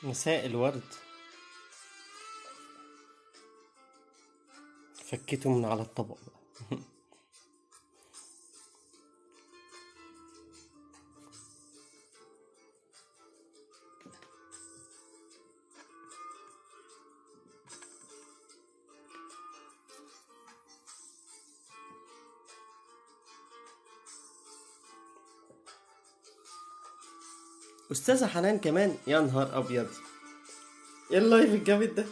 مساء الورد. فكيته من على الطبق بقى. أستاذة حنان كمان، يا نهار أبيض، إيه ال live الجامد ده؟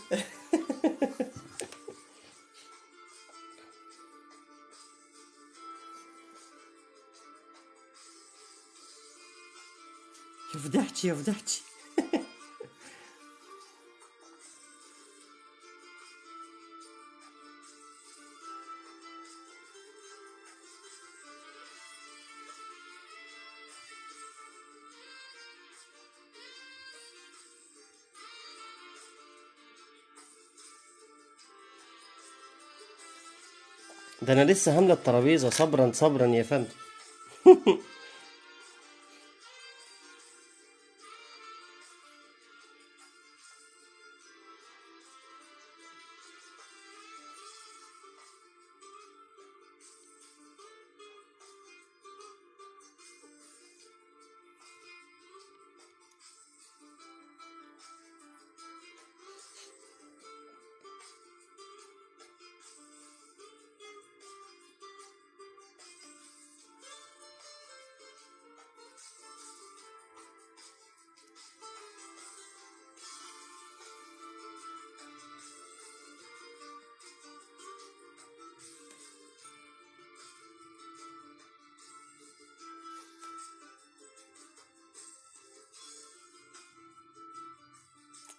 يا فضحتي يا فضحتي. ده انا لسه هامله الترابيزة. صبرا صبرا يا فندم.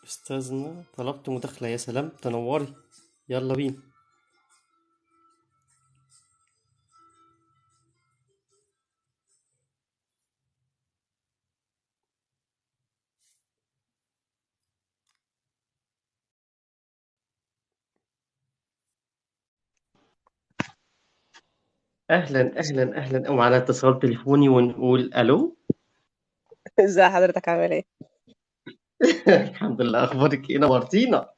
استاذنا طلبت مداخلة، يا سلام تنوري، يلا بينا. اهلا اهلا اهلا، وعلى اتصال تليفوني ونقول الو. ازي حضرتك، عامل ايه؟ الحمد لله، اخبارك ايه؟ نورتينا.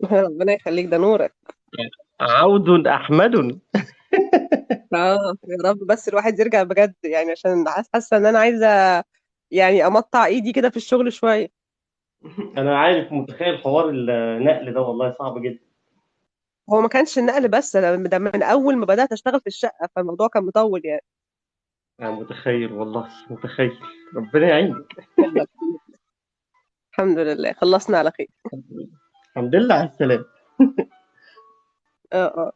ربنا يخليك، ده نورك. عود احمد. اه يا رب، بس الواحد يرجع بجد يعني، عشان حاسه ان انا عايزه يعني امطع ايدي كده في الشغل شوية. انا عارف، متخيل حوار النقل ده، والله صعب جدا. هو ما كانش النقل بس، انا ده من اول ما بدات اشتغل في الشقة فالموضوع كان مطول يعني. انا متخيل والله، متخيل، ربنا يعينك. يلا الحمد لله خلصنا على خير. الحمد لله على السلامة. اه اه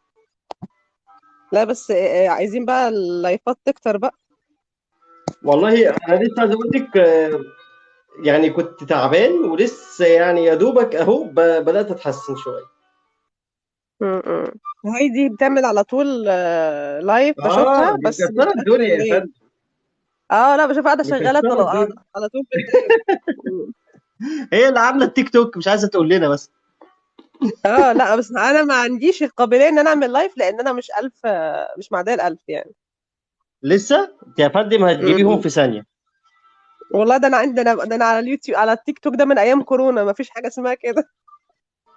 لا بس عايزين بقى اللايفات تكتر بقى. والله انا لسه عايز اقول لك، يعني كنت تعبان ولسه يعني يا دوبك اهو بدات اتحسن شوية. هايدي بتعمل على طول live بشوفها، دي بس مكسرة مش الدنيا يا بالليل. فندم. لا بشوفها قاعدة شغالة مكسرة الدنيا. على طول بالليل. هي اللي عامله التيك توك، مش عايزه تقول لنا بس. لا بس انا ما عنديش القابلية ان انا اعمل live، لان انا مش 1000، مش معدية ال1000 يعني. لسه يا فندم هتجيبيهم في ثانية. والله ده انا عندنا، ده انا على اليوتيوب على التيك توك ده من ايام كورونا، ما فيش حاجة اسمها كده.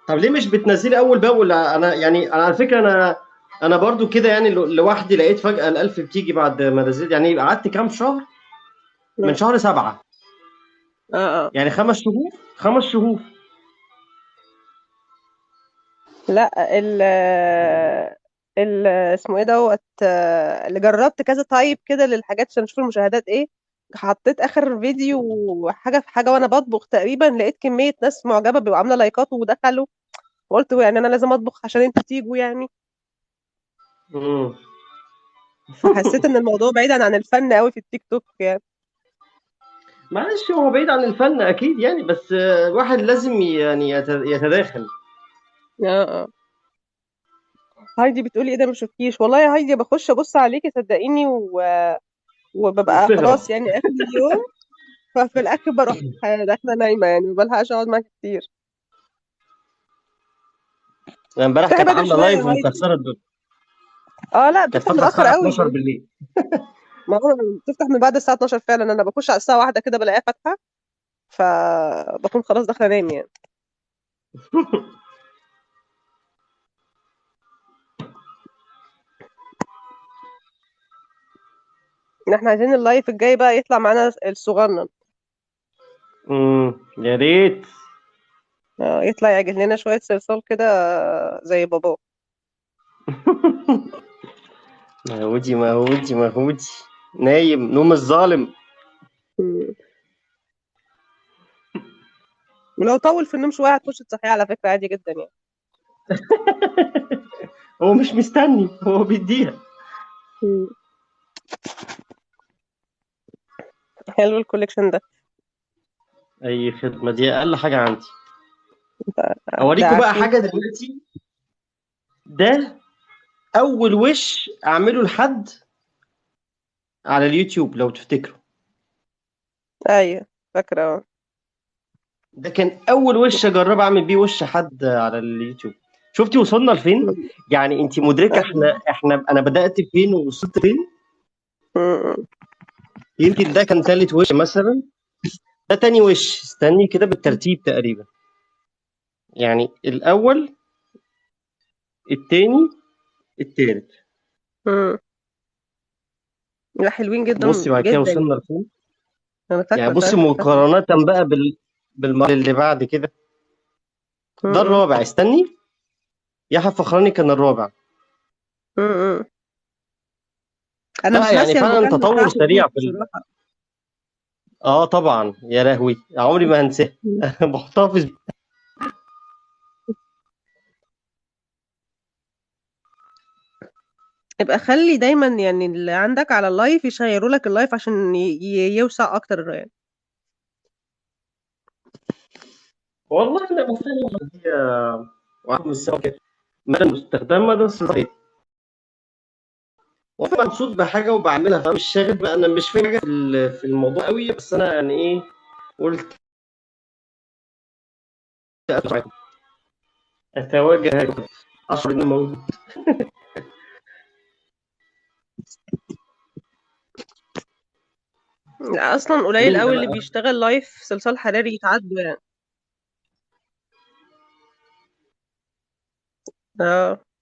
طب ليه مش بتنزلي اول باول؟ انا يعني انا على فكرة انا برضو كده يعني لوحدي لقيت فجاة ال1000 بتيجي بعد ما نزلت، يعني قعدت كام شهر؟ من شهر 7. يعني 5 شهور، 5 شهور. لا ال اسمه ايه دوت، اللي جربت كذا type كده للحاجات عشان اشوف المشاهدات ايه. حطيت اخر فيديو حاجة في حاجة وانا بطبخ تقريبا، لقيت كمية ناس معجبه بيبقوا عامله لايكات ودخلوا، وقلت يعني انا لازم اطبخ عشان انتوا تيجوا يعني. فحسيت ان الموضوع بعيدا عن الفن قوي في التيك توك يعني. معلش هو بعيد عن الفن اكيد يعني، بس الواحد لازم يعني يتداخل. هايدي بتقولي ايه ده ما شفتيش؟ والله يا هايدي بخش ابص عليكي صدقيني وببقى بتهرب. خلاص يعني اخر اليوم، ففي الاخر بروح داخله نايمة يعني، ما بلحقش اقعد معاك كتير. انا امبارح افتحي كانت بدري عامله شوية يا live هايدي. ومكسره الدنيا. لا، كانت بتفتح فاتحة متاخر الساعة قوي. 12 بالليل. ما هو بتفتح من بعد الساعة 12 فعلا، انا بخش على الساعة 1 كده بلاقيها فاتحة. فبكون خلاص داخله انام يعني. احنا عايزين ال live الجاي بقى يطلع معانا الصغنن. يا ريت. يطلع يعجن لنا شوية صلصال كده زي باباه. مهودي مهودي مهودي نايم نوم الظالم. ولو طول في النوم شوية هتخش تصحيه على فكرة عادي جدا يعني. هو مش مستني، هو بيديها. حلو ال collection ده. اي خدمة، دي اقل حاجة عندي. اوريكم بقى حاجة دلوقتي. ده اول وش اعمله لحد على اليوتيوب لو تفتكروا. ايوه فاكره. ده كان اول وش اجرب اعمل بيه وش حد على اليوتيوب. شفتي وصلنا لفين؟ يعني انت مدركه احنا انا بدات فين ووصلت فين؟ يمكن ده كان ثالث وش مثلا، ده تاني وش. استني كده بالترتيب تقريبا، يعني الاول التاني التالت. لا حلوين جدا. بصي بعد كده وصلنا لفين. انا فاكره يعني بصي مقارنة بقى بالمرة اللي بعد كده. ده الرابع. استني، يحيى فخراني كان الرابع. انا مش يعني ناسيه فعلا المكالمة تطور بتاعته سريع دي في بصراحة. طبعا يا لهوي، عمري ما هنساه. محتفظ. يبقى خلي دايما يعني اللي عندك على ال live يشيروا لك ال live عشان يوسع اكتر يعني. والله انا مستني مدى المستخدم مدى الصلاحية، وانا مبسوط بحاجة وبعملها، فمش شاغل بقى. انا مش فاهم حاجة في الموضوع قوي، بس انا يعني ايه قلت اتواجه اشعر اني موجود. لا اصلا قليل قوي اللي بيشتغل live صلصال حراري يتعدوا يعني.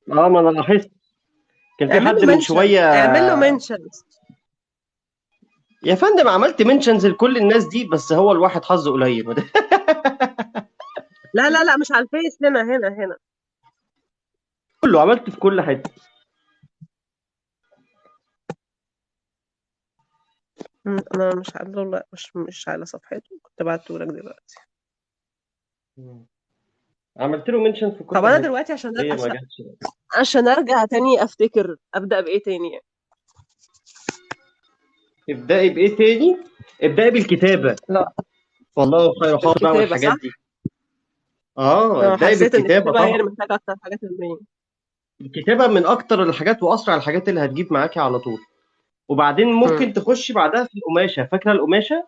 ما انا لاحظت كان في حد من شوية. اعمل له mentions يا فندم. عملت mentions لكل الناس دي، بس هو الواحد حظه قليل. لا لا لا، مش على الفيس، هنا هنا هنا كله عملت في كل حتة. انا مش عارفه، مش على صفحته، كنت بعته لك دلوقتي. عملت له mention في كل. طب انا دلوقتي عشان ارجع تاني افتكر ابدا بايه تاني يعني. ابدأي بايه تاني؟ ابدأي بالكتابة. لا والله خير حاضر بقى والحاجات دي. ابدأي بالكتابة طبعا. هي اللي محتاجه اكتر حاجات المية. الكتابة من اكتر الحاجات واسرع الحاجات اللي هتجيب معاكي على طول. وبعدين ممكن تخشي بعدها في القماشه. فاكره القماشه؟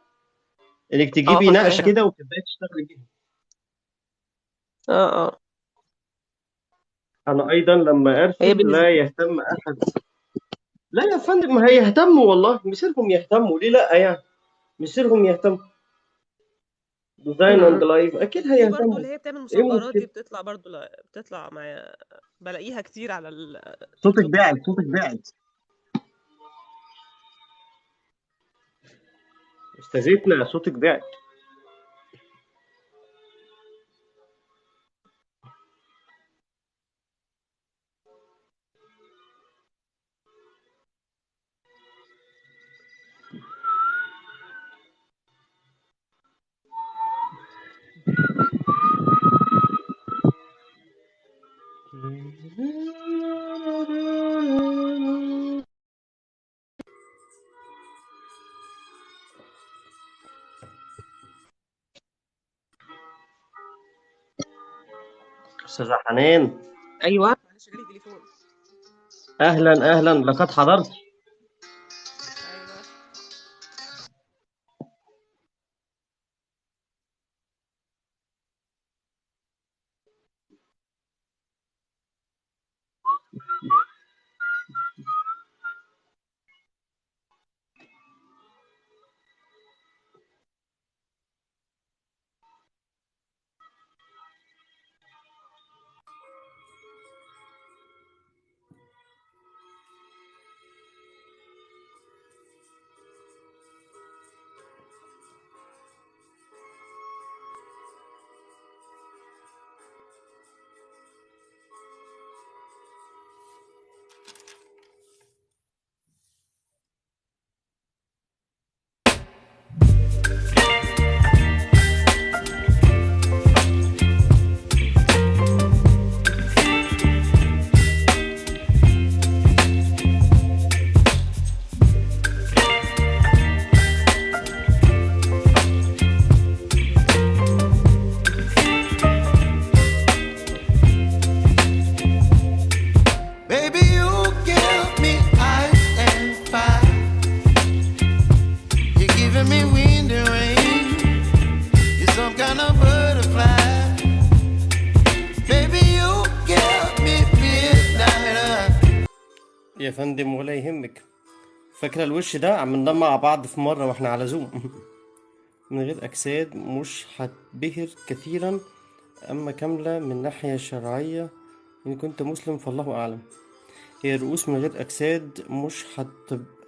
انك تجيبي نقشه كده وتبداي تشتغلي بيها. انا ايضا لما ارسم لا يهتم احد. لا يا فندم، ما هيهتموا والله، مصيرهم يهتموا. ليه لا يعني؟ مصيرهم يهتموا. design and live اكيد هيهتموا. برضه اللي هي بتعمل مصغرات دي بتطلع برضه، بتطلع معايا، بلاقيها كتير على صوتك بعد، صوتك بعد استاذتنا، صوتك بعد. أستاذة حنان. أيوة معلش جالي تليفون. أهلا أهلا، لقد حضرت. أيوة. يا فندم ولا يهمك. فاكرة الوش ده عملناه مع بعض في مرة واحنا على زوم. من غير أجساد مش هتبهر كثيرا، أما كاملة من ناحية شرعية إن كنت مسلم فالله أعلم. هي الرؤوس من غير أجساد مش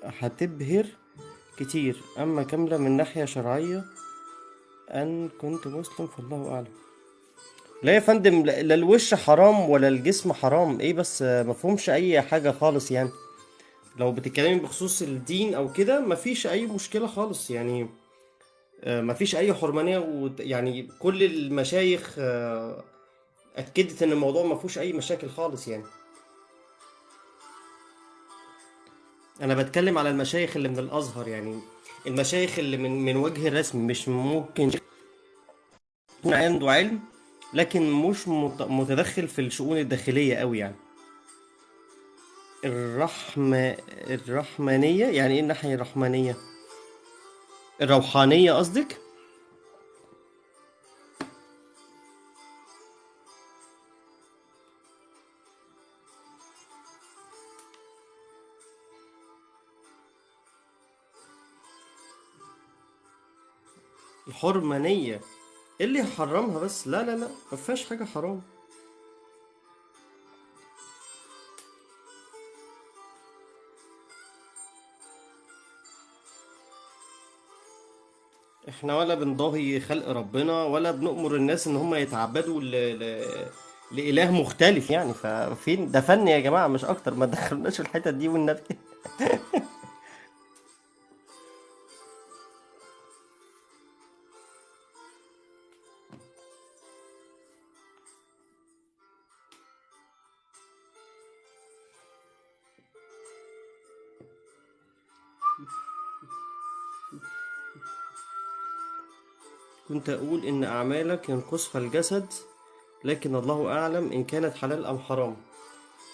هتبهر كتير، أما كاملة من ناحية شرعية أن كنت مسلم فالله أعلم. لا يا فندم، لا الوش حرام ولا الجسم حرام، إيه بس مفهومش أي حاجة خالص يعني. لو بتتكلمي بخصوص الدين أو كده مفيش أي مشكلة خالص يعني، مفيش أي حرمانية، يعني كل المشايخ أكدت إن الموضوع مفيهوش أي مشاكل خالص يعني. أنا بتكلم على المشايخ اللي من الأزهر يعني، المشايخ اللي من وجه الرسم، مش ممكن يكون عنده علم لكن مش متدخل في الشؤون الداخلية قوي يعني. الرحمانية يعني إيه الناحية الرحمانية؟ الروحانية قصدك؟ الحرمانية إيه اللي حرمها بس؟ لا لا لا، ما فيهاش حاجة حرام. احنا ولا بنضاهي خلق ربنا ولا بنؤمر الناس ان هم يتعبدوا لإله مختلف يعني. ففين ده فن يا جماعة، مش اكتر، ما دخلناش الحتة دي والنبي. كنت أقول إن أعمالك ينقصها الجسد، لكن الله أعلم إن كانت حلال أم حرام.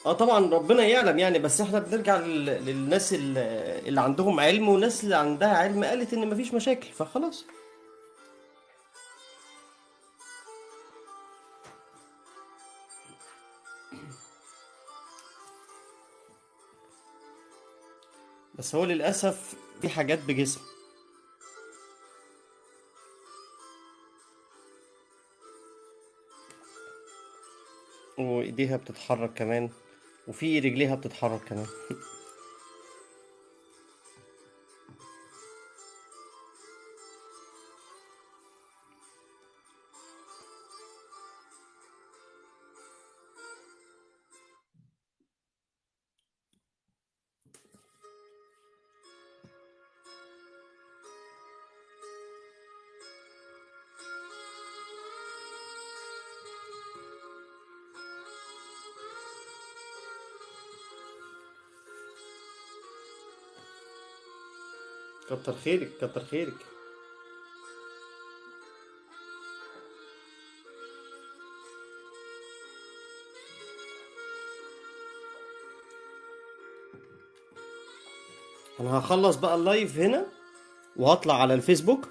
طبعا ربنا يعلم يعني، بس احنا بنرجع للناس اللي عندهم علم، والناس اللي عندها علم قالت إن مفيش مشاكل، فخلاص. بس هو للأسف في حاجات بجسم. وايديها بتتحرك كمان، وفي رجليها بتتحرك كمان. كتر خيرك، كتر خيرك. انا هخلص بقى ال live هنا وهطلع على الفيسبوك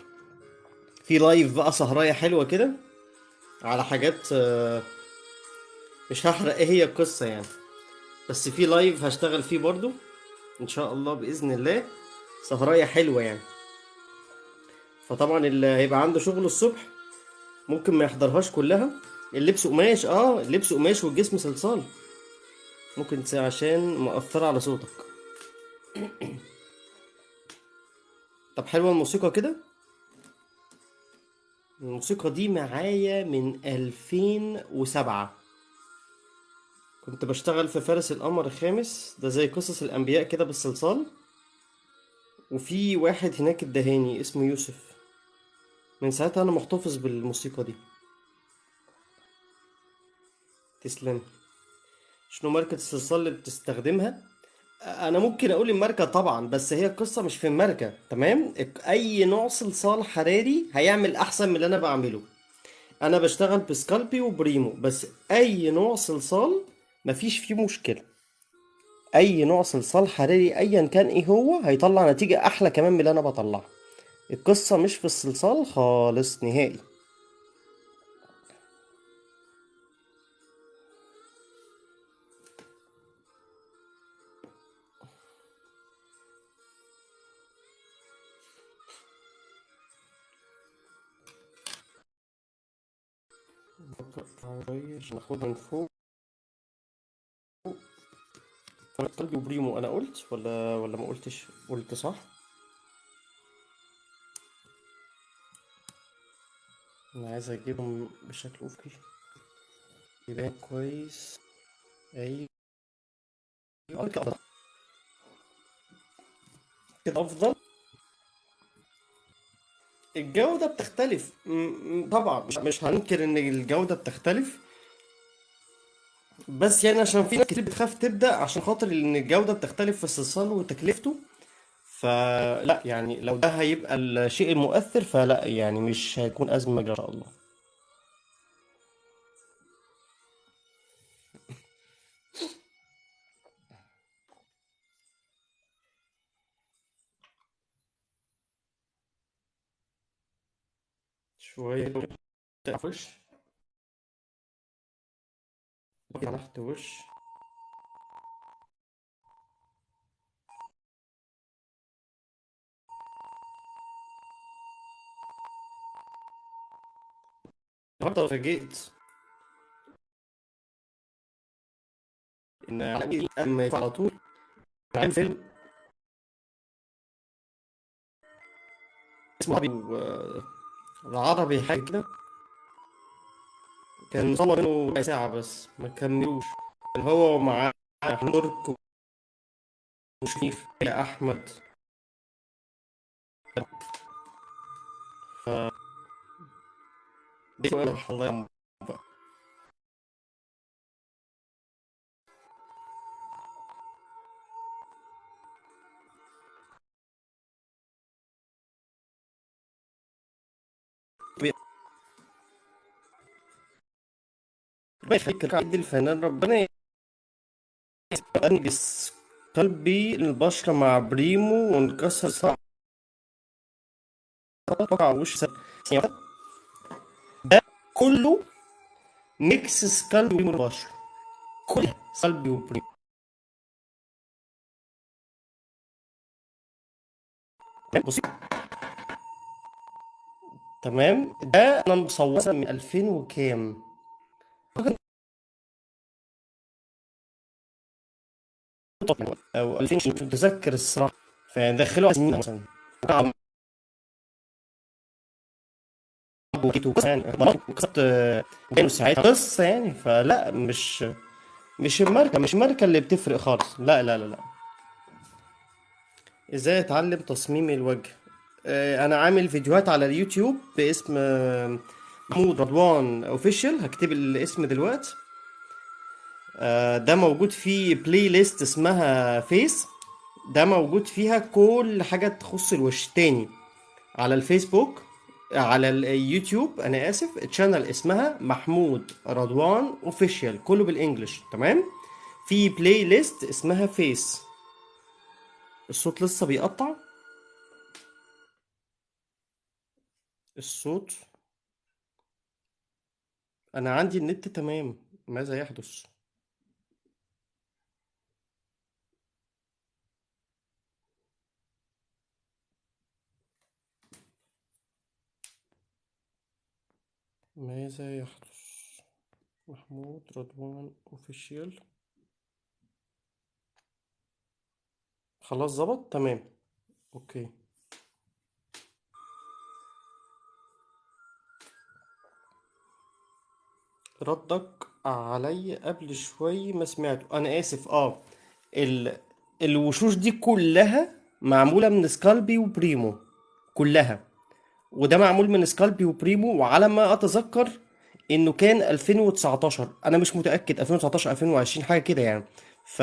في live بقى سهرايه حلوة كده على حاجات، مش هحرق ايه هي القصة يعني، بس في live هشتغل فيه برضو ان شاء الله باذن الله، سهرايه حلوة يعني. فطبعا اللي هيبقى عنده شغل الصبح ممكن ما يحضرهاش كلها. اللبس قماش، اللبس قماش والجسم صلصال، ممكن عشان مأثرة على صوتك. طب حلوة الموسيقى كده. الموسيقى دي معايا من 2007، كنت بشتغل في فارس القمر الخامس، ده زي قصص الأنبياء كده بالصلصال. وفي واحد هناك ادهاني اسمه يوسف، من ساعتها انا محتفظ بالموسيقى دي. تسلم. شنو ماركة الصلصال اللي بتستخدمها؟ انا ممكن اقول الماركة طبعا، بس هي القصة مش في الماركة، تمام؟ اي نوع صلصال حراري هيعمل احسن من اللي انا بعمله. انا بشتغل بسكالبي وبريمو، بس اي نوع صلصال مفيش فيه مشكلة. اي نوع صلصال حراري ايا كان ايه هو هيطلع نتيجة احلى كمان من اللي انا بطلعها. القصة مش في الصلصال خالص نهائي. عشان ناخدها من فوق. قلبي وبريمو انا قلت ولا ما قلتش؟ قلت صح. انا عايز اجيبهم بشكل افقي يبان كويس. ايوه كده افضل. الجودة بتختلف طبعا، مش هننكر ان الجودة بتختلف، بس يعني عشان في ناس كتير بتخاف تبدأ عشان خاطر ان الجودة بتختلف في الصلصال وتكلفته. فلا يعني لو ده هيبقى الشيء المؤثر فلا، يعني مش هيكون أزمة إن شاء الله. شوية وش تحت وش. النهارده اتفاجئت ان على طول عامل فيلم اسمه العربي حاجة كده، كان مصور منه ربع ساعة بس ما كملوش. كان هو ومعاه ترك وشريف يا أحمد. ف الله يرحمه. يخليك عبد الفنان، ربنا انجز قلبي البشرة مع بريمو وانكسر صعب وش ده كله mix سكالبي وبريمو البشرة، كله سكالبي وبريمو. بصي تمام، ده انا مصوره من 2000 وكام، او 2000 مش متذكر الصراحة، فدخلوا سنين مثلا يعني ساعتها قصة يعني. فلا مش الماركة، مش الماركة اللي بتفرق خالص، لا لا لا لا. ازاي اتعلم تصميم الوجه؟ انا عامل فيديوهات على اليوتيوب باسم محمود رضوان official، هكتب الاسم دلوقتي. ده موجود في playlist اسمها face، ده موجود فيها كل حاجة تخص الوش. تاني على الفيسبوك، على اليوتيوب انا اسف، channel اسمها محمود رضوان official كله بال English، تمام. في playlist اسمها face. الصوت لسه بيقطع، الصوت انا عندي النت تمام، ماذا يحدث؟ ماذا يحدث؟ محمود رضوان official، خلاص ظبط تمام okay. ردك علي قبل شوي ما سمعته، انا اسف. الوشوش دي كلها معمولة من سكالبي وبريمو كلها، وده معمول من سكالبي وبريمو، وعلى ما اتذكر انه كان 2019، انا مش متاكد 2019 2020 حاجة كده يعني. ف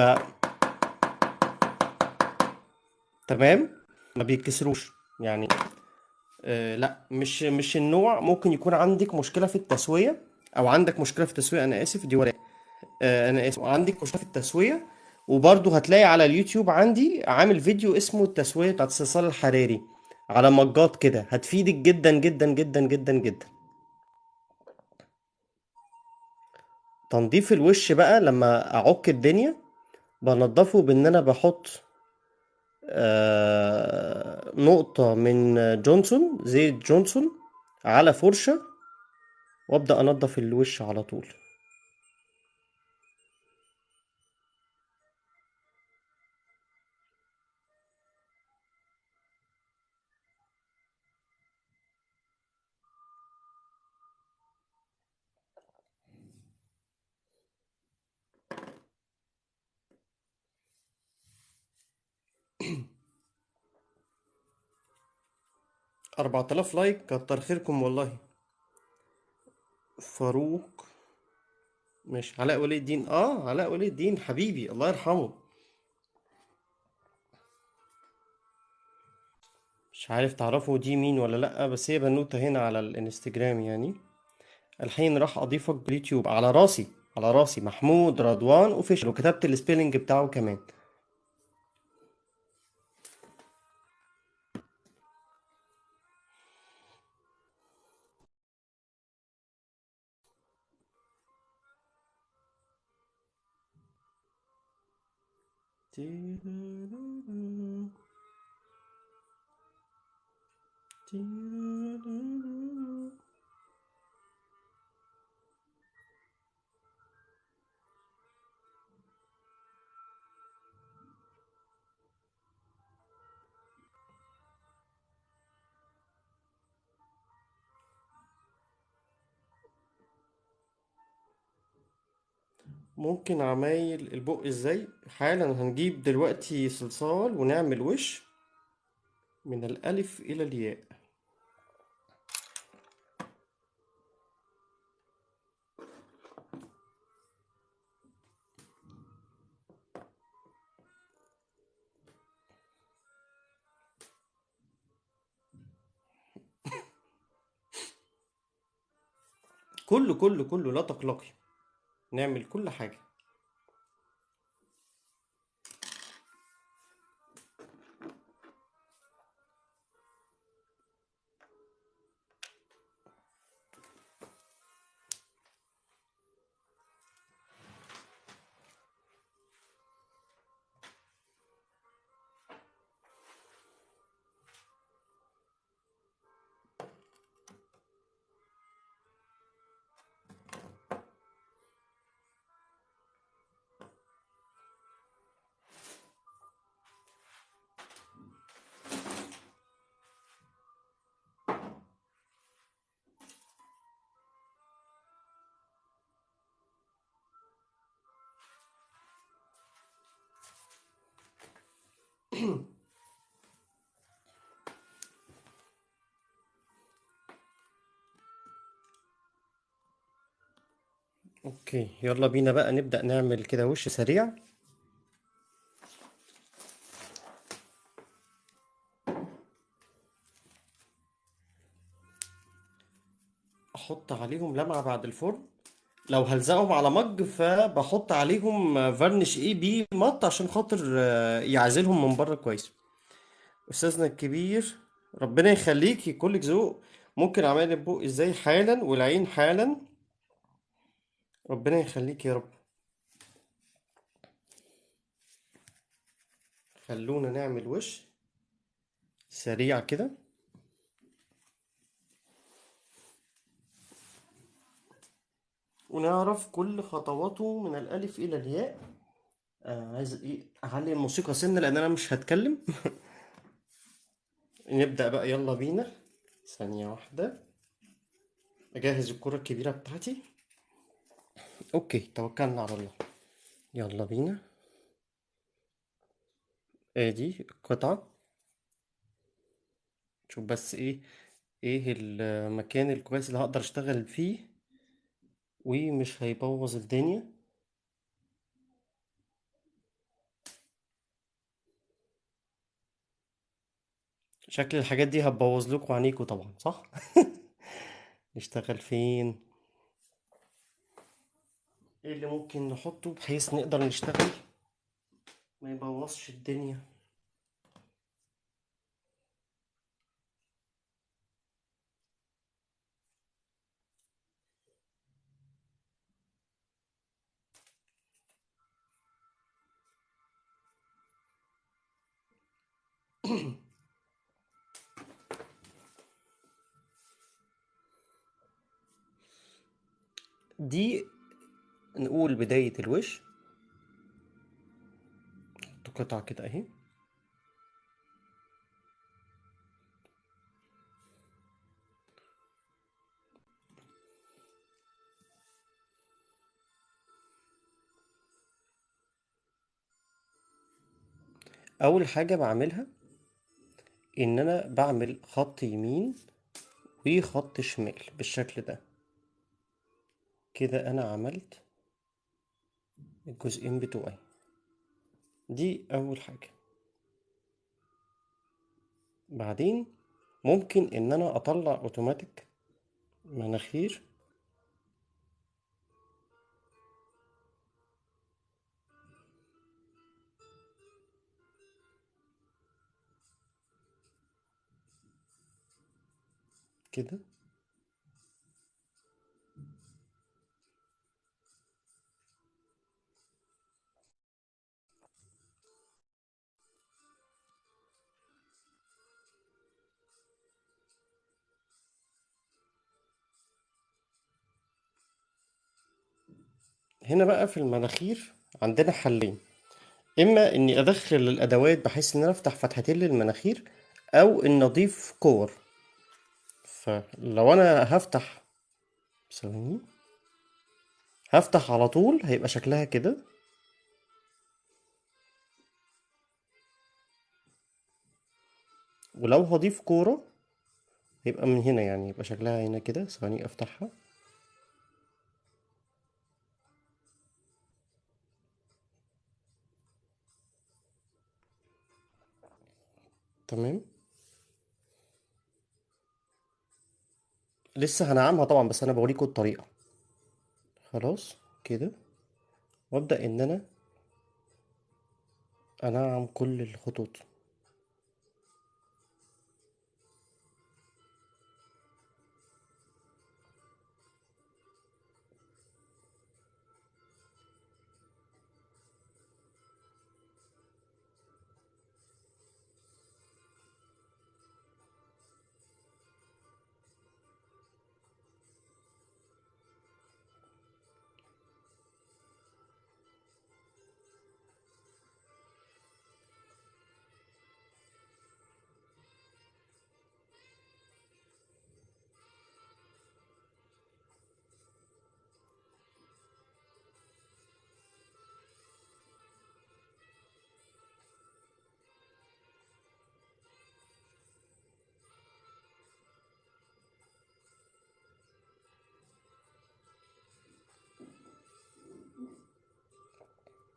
تمام، ما بيتكسروش يعني. لا مش النوع، ممكن يكون عندك مشكلة في التسوية، او عندك مشكلة في التسوية، انا اسف دي ولا انا اسف، عندك مشكلة في التسوية. وبرضه هتلاقي على اليوتيوب عندي عامل فيديو اسمه التسوية بتاعت الصلصال الحراري على مجات كده، هتفيدك جدا جدا جدا جدا جدا. تنظيف الوش بقى لما اعك الدنيا بنضفه بان انا بحط نقطة من جونسون، زيت جونسون، على فرشة، وابدأ انضف الوش على طول. 4000 like، كتر خيركم والله. فاروق ماشي، علاء ولي الدين، علاء ولي الدين حبيبي الله يرحمه. مش عارف تعرفوا دي مين ولا لأ، بس هي بنوتة هنا على الانستجرام يعني. الحين راح اضيفك باليوتيوب. على راسي، على راسي. محمود رضوان official، وكتبت ال spelling بتاعه كمان. ممكن عمايل البق ازاي؟ حالا هنجيب دلوقتي صلصال ونعمل وش من الألف إلى الياء. كله كله كله، لا تقلقي، نعمل كل حاجة. okay، يلا بينا بقى نبدأ نعمل كده وش سريع. احط عليهم لمعة بعد الفرن. لو هلزقهم على mug فبحط عليهم varnish AB matte عشان خاطر يعزلهم من بره كويس. استاذنا الكبير ربنا يخليكي، كلك ذوق. ممكن اعمل البق ازاي؟ حالا، والعين حالا. ربنا يخليك يا رب. خلونا نعمل وش سريع كده. ونعرف كل خطواته من الألف إلى الياء. عايز إيه؟ أعلي الموسيقى سنة لأن أنا مش هتكلم. نبدأ بقى، يلا بينا. ثانية واحدة أجهز الكرة الكبيرة بتاعتي. أوكي، توكلنا على الله، يلا بينا. ادي القطعة، شوف بس ايه المكان الكويس اللي هقدر اشتغل فيه ومش هيبوظ الدنيا. شكل الحاجات دي هتبوظ لكم عينيكم طبعا، صح؟ نشتغل فين؟ ايه اللي ممكن نحطه بحيث نقدر نشتغل ما يبوظش الدنيا؟ دي نقول بداية الوش، قطعة كده اهي. اول حاجة بعملها ان انا بعمل خط يمين وخط شمال بالشكل ده كده. انا عملت الجزئين بتوعي، دي اول حاجة. بعدين ممكن ان انا اطلع اوتوماتيك مناخير كده. هنا بقى في المناخير عندنا حلين، اما اني ادخل الادوات بحيث ان انا افتح فتحتين للمناخير، او ان اضيف كور. فلو انا هفتح، ثواني، هفتح على طول هيبقى شكلها كده. ولو هضيف كورة هيبقى من هنا، يعني يبقى شكلها هنا كده. ثواني افتحها. تمام، لسه هنعمها طبعا، بس انا بوريكم الطريقة. خلاص كده، وابدأ ان انا انعم كل الخطوط.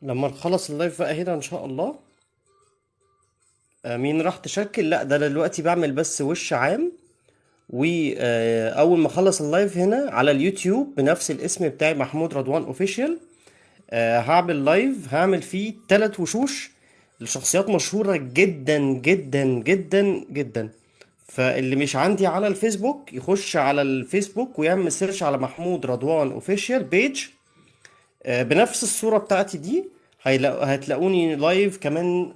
لما نخلص ال live بقى هنا ان شاء الله. مين راح تشكل؟ لا ده دلوقتي بعمل بس وش عام، واول ما اخلص ال live هنا على اليوتيوب بنفس الاسم بتاعي محمود رضوان official، هعمل live هعمل فيه 3 وشوش لشخصيات مشهورة جدا جدا جدا جدا. فاللي مش عندي على الفيسبوك يخش على الفيسبوك ويعمل search على محمود رضوان official page، بنفس الصورة بتاعتي دي، هتلاقوني live كمان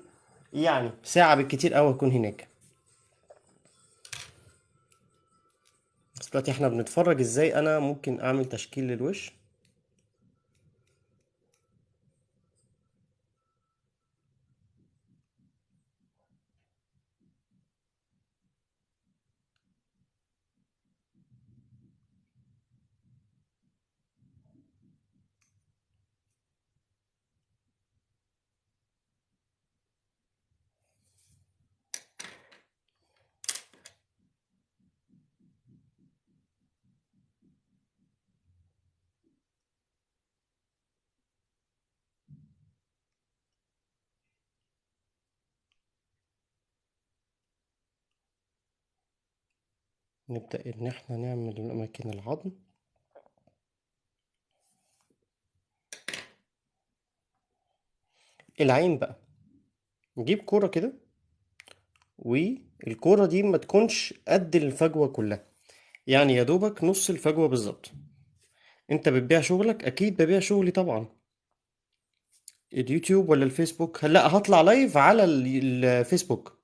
يعني ساعة بالكتير قوي هكون هناك. بس دلوقتي احنا بنتفرج ازاي انا ممكن اعمل تشكيل للوش. نبدأ إن إحنا نعمل أماكن العظم. العين بقى نجيب كورة كده، والكورة دي ما تكونش قد الفجوة كلها، يعني يا دوبك نص الفجوة بالظبط. انت بتبيع شغلك؟ اكيد ببيع شغلي طبعا. اليوتيوب ولا الفيسبوك؟ لا هطلع live على الفيسبوك،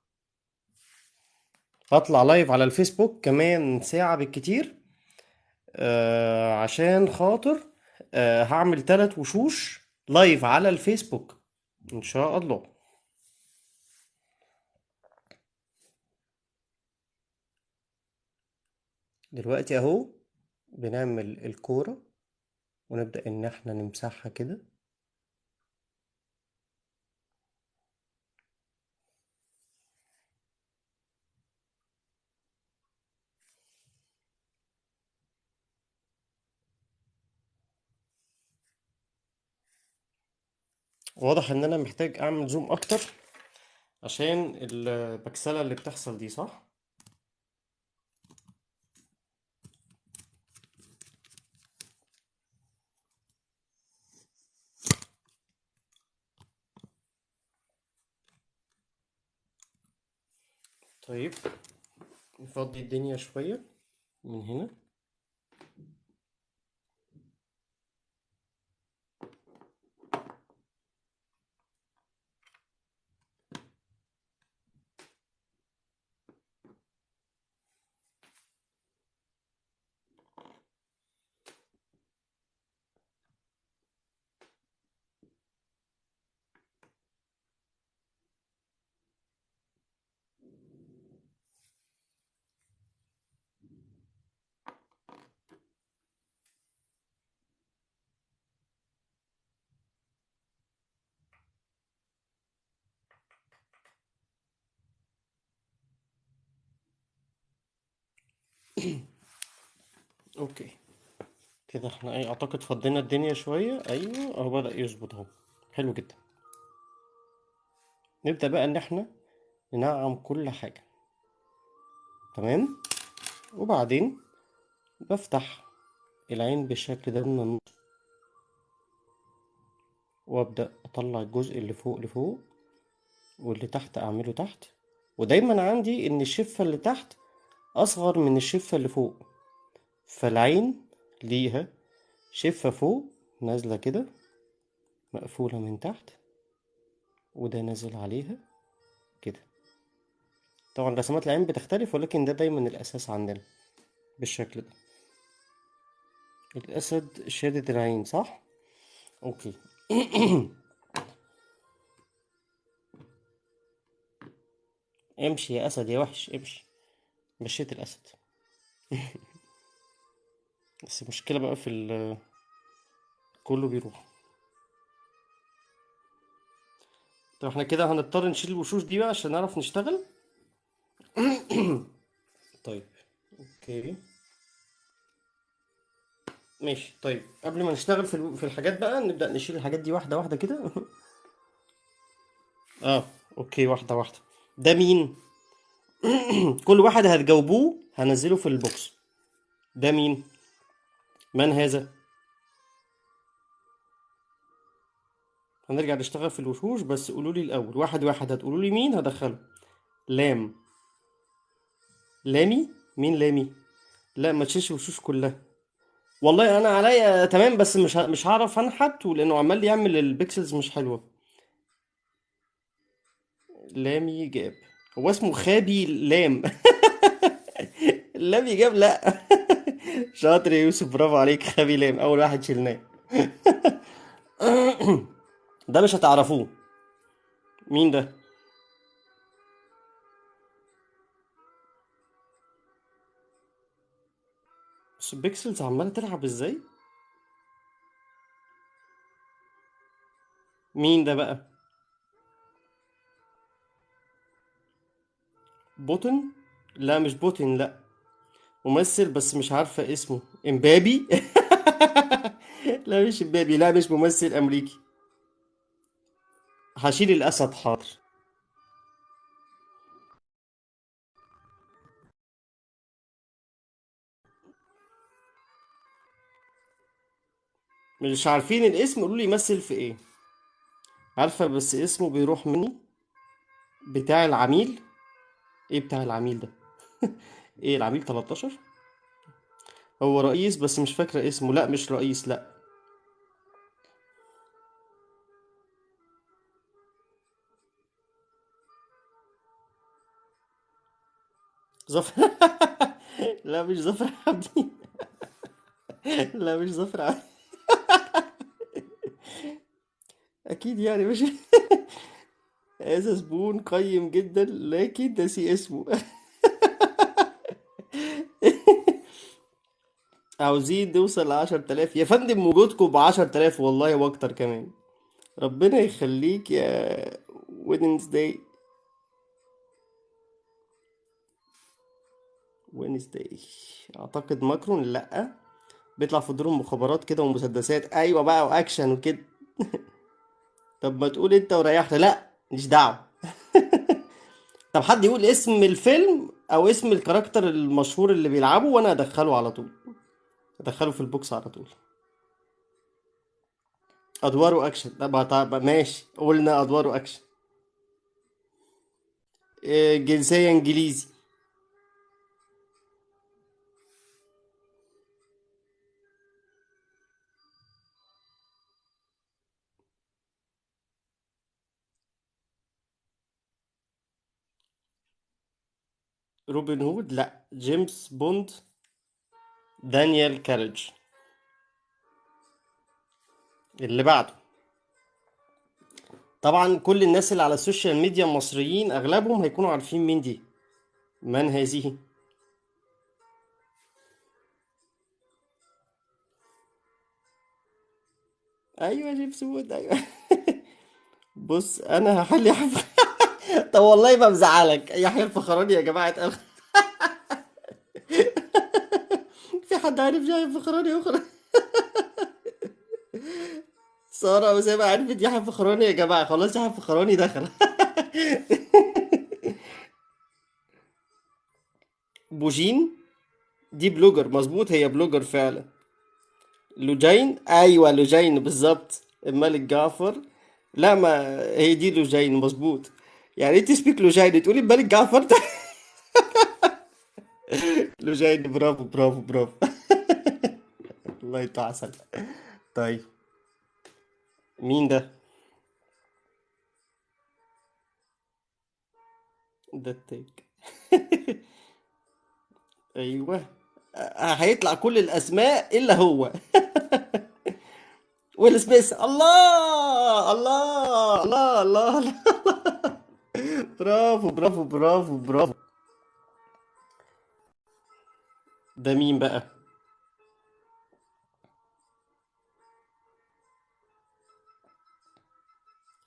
هطلع live على الفيسبوك كمان ساعة بالكتير، عشان خاطر هعمل 3 وشوش live على الفيسبوك ان شاء الله. دلوقتي اهو بنعمل الكورة ونبدأ ان احنا نمسحها كده. واضح ان انا محتاج اعمل زوم اكتر عشان البكسلة اللي بتحصل دي، صح؟ طيب نفضي الدنيا شوية من هنا. okay كده احنا ايه، اعتقد فضينا الدنيا شوية. ايوه اهو بدأ يظبط اهو، حلو جدا. نبدأ بقى ان احنا ننعم كل حاجة، تمام. وبعدين بفتح العين بالشكل ده من النص، وابدأ اطلع الجزء اللي فوق لفوق واللي تحت اعمله تحت. ودايما عندي ان الشفة اللي تحت اصغر من الشفة اللي فوق، فالعين ليها شفة فوق نازلة كده مقفولة من تحت، وده نازل عليها كده. طبعا رسمات العين بتختلف، ولكن ده دايما الأساس عندنا بالشكل ده. الأسد شادد العين، صح؟ okay. امشي يا أسد يا وحش، امشي. مشيت الأسد. بس المشكلة بقى في كله بيروح. طب احنا كده هنضطر نشيل الوشوش دي بقى عشان نعرف نشتغل. طيب okay ماشي. طيب قبل ما نشتغل في الحاجات بقى نبدأ نشيل الحاجات دي واحدة واحدة كده. okay واحدة واحدة. ده مين؟ كل واحد هتجاوبوه هنزله في ال box. ده مين؟ من هذا؟ هنرجع نشتغل في الوشوش، بس قولوا لي الأول واحد واحد. هتقولوا لي مين هدخله. لام، لامي، مين لامي؟ لا ما تشيلش الوشوش كلها، والله انا عليا تمام، بس مش هعرف انحت، ولانه عمال يعمل ال pixels مش حلوه. لامي جاب، هو اسمه خابي لام. لامي جاب، لا. شاطر يا يوسف، برافو عليك. خابي لام اول واحد شلناه. ده مش هتعرفوه مين ده. بس ال pixels عماله تلعب ازاي؟ مين ده بقى؟ بوتن؟ لا مش بوتن، لا ممثل بس مش عارفه اسمه. امبابي؟ لا مش امبابي، لا مش ممثل امريكي. هشيل الاسد، حاضر. مش عارفين الاسم قولوا لي يمثل في ايه. عارفه بس اسمه بيروح مني. بتاع العميل؟ ايه بتاع العميل ده؟ ايه العميل 13؟ هو رئيس بس مش فاكره اسمه. لا مش رئيس، لا. ظفر. لا مش ظفر عبدي. لا مش ظفر عبدي. اكيد يعني مش هذا زبون قيم جدا لكن ناسي اسمه. عاوزين نوصل ل10,000 يا فندم، وجودكم ب10,000 والله واكتر كمان. ربنا يخليك يا وينزداي. وينزداي اعتقد ماكرون. لا، بيطلع في دور مخابرات كده ومسدسات، ايوه بقى، واكشن وكده. طب ما تقول انت وريحنا. لا مش دعوه. طب حد يقول اسم الفيلم او اسم ال character المشهور اللي بيلعبه وانا ادخله على طول، ادخله في ال box على طول. ادواره اكشن. طب ماشي، قلنا ادواره اكشن. إيه، جنسية انجليزي. روبن هود؟ لا. جيمس بوند؟ دانيال كارج. اللي بعده طبعا كل الناس اللي على ال social media المصريين اغلبهم هيكونوا عارفين مين دي. من هذه؟ ايوه جيمس بوند، ايوه. بص انا هحل يحيى. طب والله ما مزعلك يحيى الفخراني يا جماعة اتقال. في حد عارف يحيى الفخراني اخرى؟ ساره اسامة عرفت يحيى الفخراني يا جماعة، خلاص يحيى الفخراني دخل. بوجين دي blogger، مظبوط، هي blogger فعلا. لوجين، ايوه لوجين بالظبط. الملك جعفر، لا ما هي دي لوجين مظبوط. يعني انت اسمك لوجين تقولي الملك جعفر؟ لوجين، برافو برافو برافو. الله يطلع عسل. طيب مين ده؟ ده التاج. ايوه هيطلع كل الاسماء الا هو. ويل سميث. الله الله الله الله الله. برافو برافو برافو برافو. ده مين بقى؟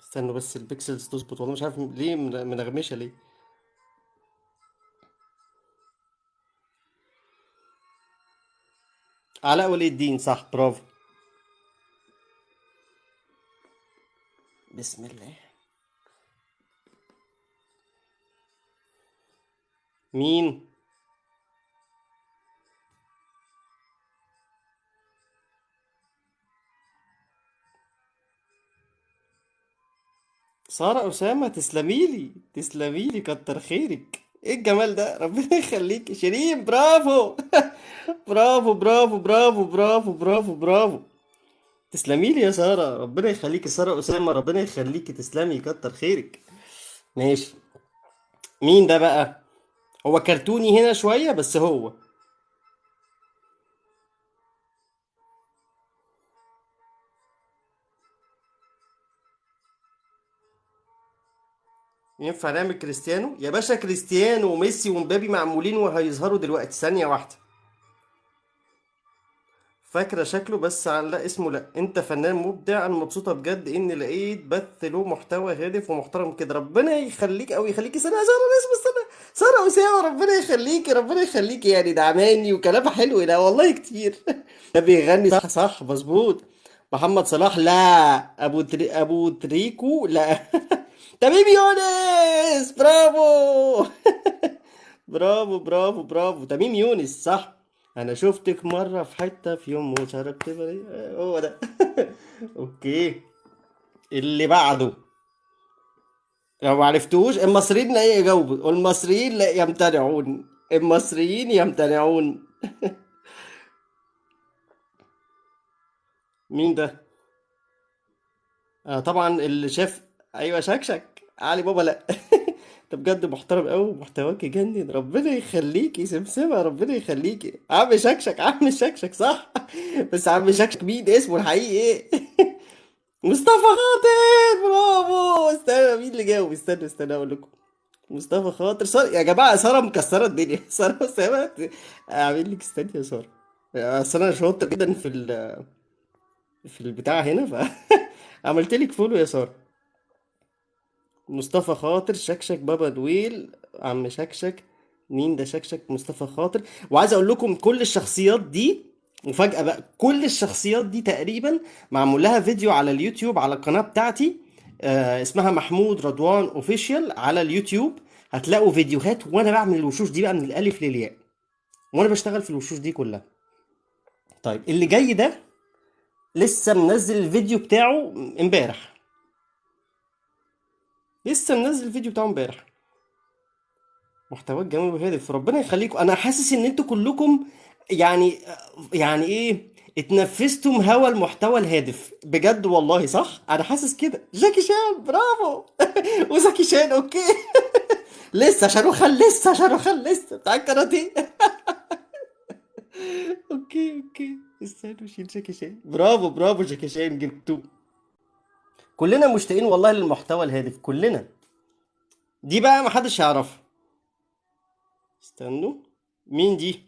استنوا بس ال pixels تظبط، والله مش عارف ليه منغمشه ليه. علاء ولي الدين، صح، برافو. بسم الله. مين؟ سارة أسامة، تسلميلي تسلميلي، كتر خيرك، ايه الجمال ده، ربنا يخليك. شيرين، برافو. برافو برافو برافو برافو برافو برافو، تسلميلي يا سارة، ربنا يخليكي. سارة أسامة، ربنا يخليكي، تسلمي، كتر خيرك. ماشي، مين ده بقى؟ هو كرتوني هنا شوية بس هو ينفع نعمل كريستيانو يا باشا؟ كريستيانو وميسي ومبابي معمولين وهيظهروا دلوقتي، ثانية واحدة. فاكرة شكله بس على لا اسمه. لا انت فنان مبدع، انا مبسوطة بجد اني لقيت بث له محتوى هادف ومحترم كده، ربنا يخليك او يخليكي. سنة سارة، اسمه سنة سارة أسامة، ربنا يخليكي ربنا يخليكي، يعني دعماني وكلامها حلو ده والله كتير. ده بيغني صح صح مظبوط. محمد صلاح لا، ابو تريكو لا. تميم يونس، برافو. برافو برافو برافو، تميم يونس صح. انا شفتك مرة في حتة في يوم وشربت هو ده. okay اللي بعده لو ما عرفتوش، المصريين لا يجاوبوا، المصريين لا يمتنعون، المصريين يمتنعون. مين ده؟ طبعا اللي شاف، ايوه شكشك علي بابا. لا انت بجد محترم قوي ومحتواك يجنن، ربنا يخليكي سمسمه، ربنا يخليكي. عم شكشك، عم شكشك صح. بس عم شكشك مين اسمه الحقيقي ايه؟ مصطفى خاطر، برافو. استنى مين اللي جاوب؟ استنى استنى اقول لكم. مصطفى خاطر، سارة يا جماعة، سارة مكسرة الدنيا. سارة سامت. اعمل لك، استني يا سارة، اصل انا شاطر جدا في في البتاع هنا، ف عملت لك follow يا سارة. مصطفى خاطر، شكشك، بابا دويل، عم شكشك، مين ده شكشك؟ مصطفى خاطر. وعايز اقول لكم كل الشخصيات دي مفاجأة بقى، كل الشخصيات دي تقريبا معمول لها فيديو على اليوتيوب على القناة بتاعتي، اسمها محمود رضوان official على اليوتيوب. هتلاقوا فيديوهات وانا بعمل الوشوش دي بقى من الالف للياء، وانا بشتغل في الوشوش دي كلها. طيب اللي جاي ده لسه منزل الفيديو بتاعه امبارح، لسه منزل الفيديو بتاعه امبارح. محتواك جميل وهادف، ربنا يخليكم. انا حاسس ان انتوا كلكم يعني ايه، اتنفستم هوا المحتوى الهادف بجد والله، صح؟ انا حاسس كده. جاكي شان، برافو. وزكي شان، okay. لسه شاروخان، لسه شاروخان، لسه بتاع الكاراتيه. okay okay، استنوا، شيل جاكي شان. برافو برافو جاكي شان، جبتوه. كلنا مشتاقين والله للمحتوى الهادف، كلنا. دي بقى محدش يعرفها. استنوا، مين دي؟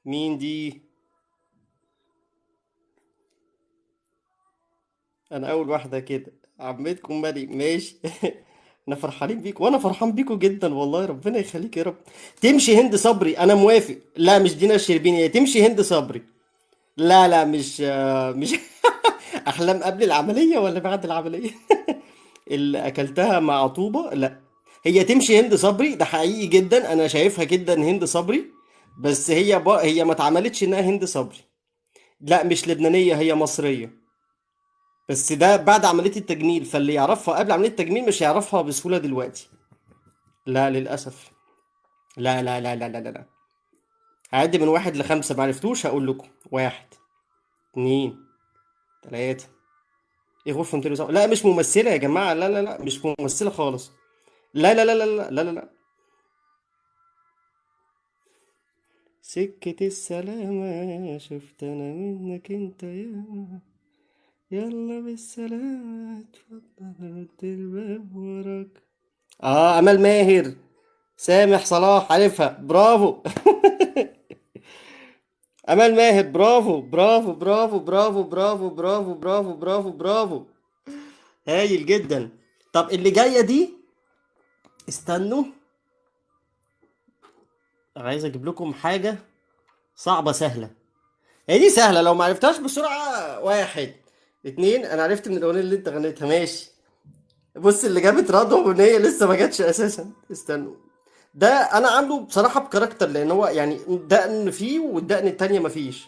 مين دي؟ انا اول واحدة كده، عمتكم مريم، ماشي. انا فرحانين بيكم، وانا فرحان بيكم جدا والله، ربنا يخليك يا رب. تمشي هند صبري، انا موافق. لا مش دينا الشربيني، هي تمشي هند صبري. لا لا مش، مش احلام قبل العملية ولا بعد العملية؟ اللي اكلتها مع طوبة. لا هي تمشي هند صبري، ده حقيقي جدا، انا شايفها جدا هند صبري، بس هي ما اتعملتش انها هند صبري. لا مش لبنانية، هي مصرية، بس ده بعد عملية التجميل، فاللي يعرفها قبل عملية التجميل مش هيعرفها بسهولة دلوقتي. لا للأسف، لا لا لا لا لا لا، لا. هعد من 1 ل5، ما عرفتوش هقول لكم. 1 2 3. ايه غرفة 207؟ لا مش ممثلة يا جماعة، لا لا لا مش ممثلة خالص، لا لا لا لا لا لا لا لا. سكة السلامة شفت أنا منك أنت يا، يلا بالسلامة اتفضل رد الباب وراك. أمال ماهر، سامح صلاح، عارفها، برافو. أمال ماهر، برافو برافو برافو برافو برافو برافو برافو برافو برافو، هايل جدا. طب اللي جاية دي استنوا، عايز اجيب لكم حاجة صعبة سهلة. هي دي سهلة لو ما عرفتهاش بسرعة. 1 2، انا عرفت من الاغنية اللي انت غنيتها، ماشي. بص اللي جابت رضوى اغنية لسه ما جاتش اساسا. استنوا، ده انا عامله بصراحة بكاركتر، لان هو دقن فيه والدقن التانية ما فيش.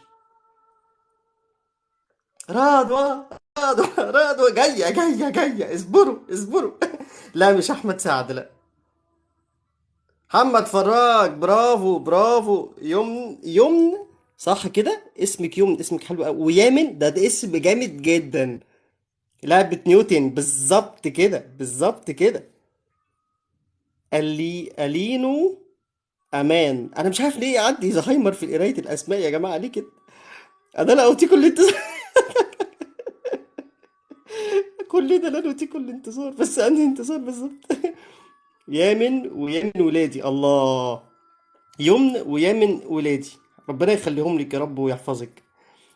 رضوى رضوى رضوى جاية جاية جاية، اصبروا اصبروا. لا مش احمد سعد، لا محمد فراج، برافو برافو. يمن، يمن صح كده، اسمك يمن، اسمك حلو قوي. ويامن ده اسم جامد جدا. لعبة نيوتن بالظبط كده، بالظبط كده. قال لي الينو امان. انا مش عارف ليه عندي زهايمر في قرايه الاسماء يا جماعه، ليه كده؟ انا لا اوتيكم الانتظار. كل ده لا اوتيكم الانتظار، بس انهي انتظار بالظبط؟ يامن ويامن ولادي، الله، يمن ويامن ولادي، ربنا يخليهم لك يا رب ويحفظك.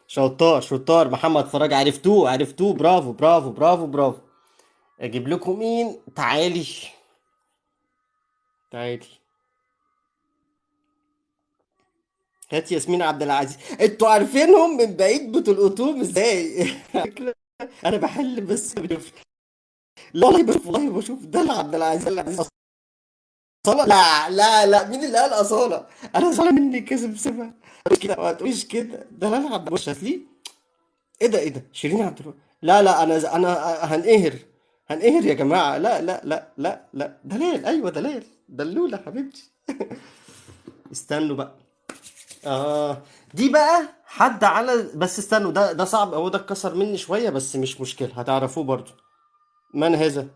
شطار شطار محمد فراج، عرفتوه عرفتوه، برافو برافو برافو برافو. اجيب لكم مين؟ تعالي تعالي، هات ياسمين عبد العزيز. انتوا عارفينهم من بعيد بتلقطوهم ازاي؟ انا بحل بس بشوف. لا والله بشوف، والله بشوف. ده عبد العزيز، ده العزيز أصالة. لا لا لا، مين اللي قال أصالة؟ أنا أصالة مني كذب سيبها. مش كده، ما تقوليش كده. ده لا لا، عبد الوهاب ليه؟ إيه ده، إيه ده؟ شيرين عبد الوهاب. لا لا، أنا هنقهر، هنقهر يا جماعة. لا لا لا لا لا، دلال، أيوة دلال، دلولة حبيبتي. استنوا بقى. دي بقى حد على، بس استنوا، ده صعب، هو ده اتكسر مني شوية بس مش مشكلة، هتعرفوه برضو. من هذا؟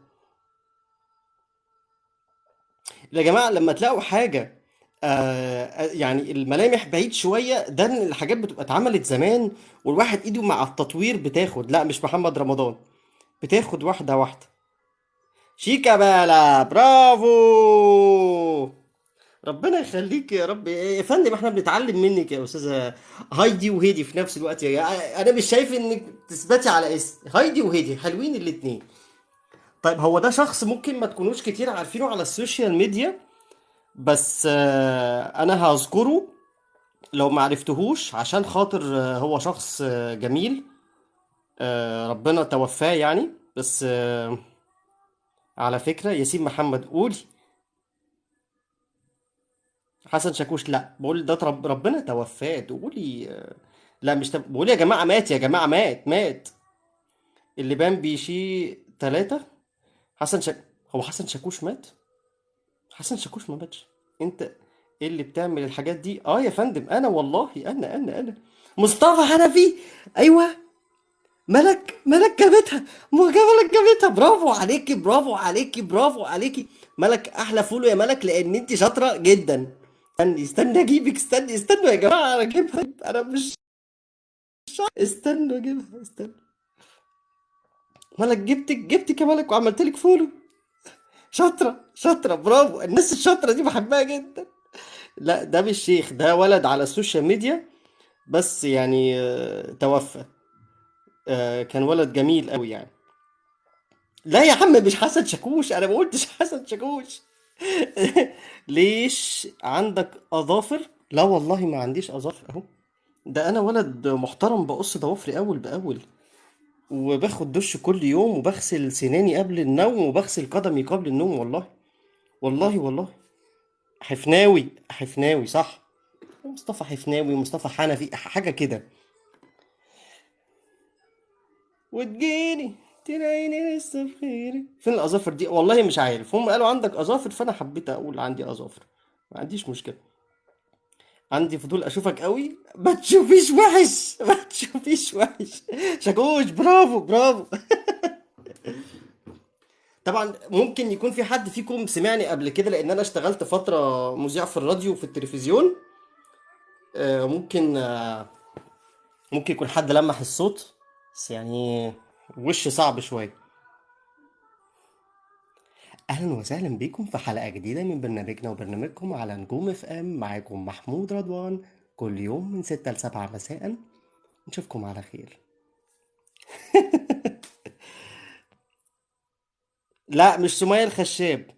يا جماعة لما تلاقوا حاجة يعني الملامح بعيد شوية، ده إن الحاجات بتبقى اتعملت زمان والواحد ايده مع التطوير بتاخد. لا مش محمد رمضان، بتاخد واحدة واحدة. شيكابالا، برافو، ربنا يخليك يا رب يا فندم. احنا بنتعلم منك يا استاذه هايدي وهيدي في نفس الوقت. يا انا مش شايف انك تثبتي على اسم هايدي وهيدي، حلوين الاتنين. طيب هو ده شخص ممكن ما تكونوش كتير عارفينه على السوشيال ميديا، بس انا هذكره لو ما عرفتهوش عشان خاطر هو شخص جميل، ربنا توفاه يعني. بس على فكرة ياسين محمد، قولي حسن شاكوش، لا بقول ده ربنا توفاه، تقولي لا مش بقول يا جماعة مات، يا جماعة مات مات. اللي بان بيشي 3 حسن هو حسن شاكوش مات؟ حسن شاكوش ما ماتش. انت ايه اللي بتعمل الحاجات دي؟ يا فندم انا والله انا انا انا مصطفى حنفي. ايوه ملك، ملك جابتها، ملك جابتها. برافو عليكي، برافو عليكي، برافو عليكي ملك. احلى follow يا ملك، لان انت شاطرة جدا. استني استني اجيبك، استني استنوا يا جماعة انا اجيبها، انا مش استنوا اجيبها، استنوا. ملك جبتك، جبتك يا ملك وعملت لك follow. شاطرة شاطرة، برافو. الناس الشاطره دي بحبها جدا. لا ده مش شيخ، ده ولد على السوشيال ميديا بس يعني توفى. كان ولد جميل قوي يعني. لا يا عم مش حسن شاكوش، انا ما قلتش حسن شاكوش. ليش عندك اظافر؟ لا والله ما عنديش اظافر اهو، ده انا ولد محترم بقص ضوافري اول باول، وباخد دش كل يوم، وبغسل سناني قبل النوم، وبغسل قدمي قبل النوم. والله والله والله. حفناوي، حفناوي صح، مصطفى حفناوي، مصطفى حنفي، حاجة كده. وتجيني تلاقيني لسه بخير. فين الأظافر دي؟ والله مش عارف، هم قالوا عندك أظافر فأنا حبيت أقول عندي أظافر، ما عنديش مشكلة. عندي فضول أشوفك قوي. ما تشوفيش وحش، ما تشوفيش وحش. شاكوش، برافو برافو. طبعا ممكن يكون في حد فيكم سمعني قبل كده، لأن أنا اشتغلت فترة مذيع في الراديو وفي التلفزيون. ممكن يكون حد لمح الصوت، بس يعني وش صعب شوية. أهلا وسهلا بكم في حلقة جديدة من برنامجنا وبرنامجكم على نجوم اف ام. معاكم محمود رضوان، كل يوم من 6 ل 7 مساء. نشوفكم على خير. لا مش سمية الخشاب.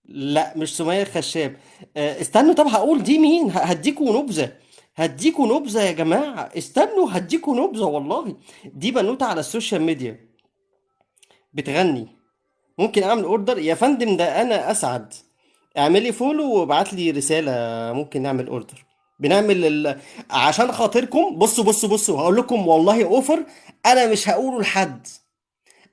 لا مش سمية الخشاب. استنوا، طب هقول دي مين؟ هديكوا نبذة، هديكوا نبذة يا جماعة، استنوا هديكوا نبذة والله. دي بنوتة على السوشيال ميديا بتغني. ممكن اعمل order يا فندم؟ ده انا اسعد. اعملي follow وابعت لي رسالة، ممكن نعمل order. بنعمل عشان خاطركم. بصوا بصوا بصوا، هقول لكم والله offer انا مش هقوله لحد.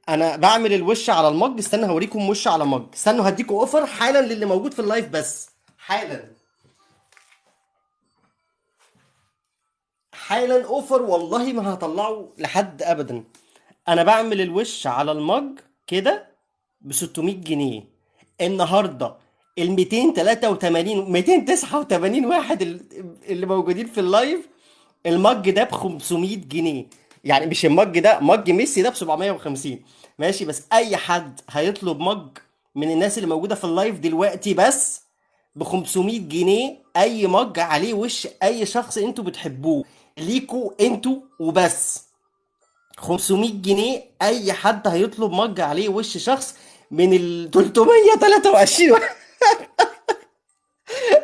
انا بعمل الوش على ال mug، استنى هوريكم وش على mug. استنوا هديكم offer حالا للي موجود في ال live بس، حالا حالا offer، والله ما هطلعه لحد ابدا. انا بعمل الوش على ال mug كده ب 600 جنيه النهارده. ال 283 289 واحد اللي موجودين في ال live، ال mug ده ب 500 جنيه. يعني مش ال mug ده، mug ميسي ده ب 750 ماشي. بس اي حد هيطلب mug من الناس اللي موجودة في ال live دلوقتي بس ب 500 جنيه، اي mug عليه وش اي شخص انتوا بتحبوه، ليكوا انتوا وبس. 500 جنيه اي حد هيطلب mug عليه وش شخص من ال 323 واحد.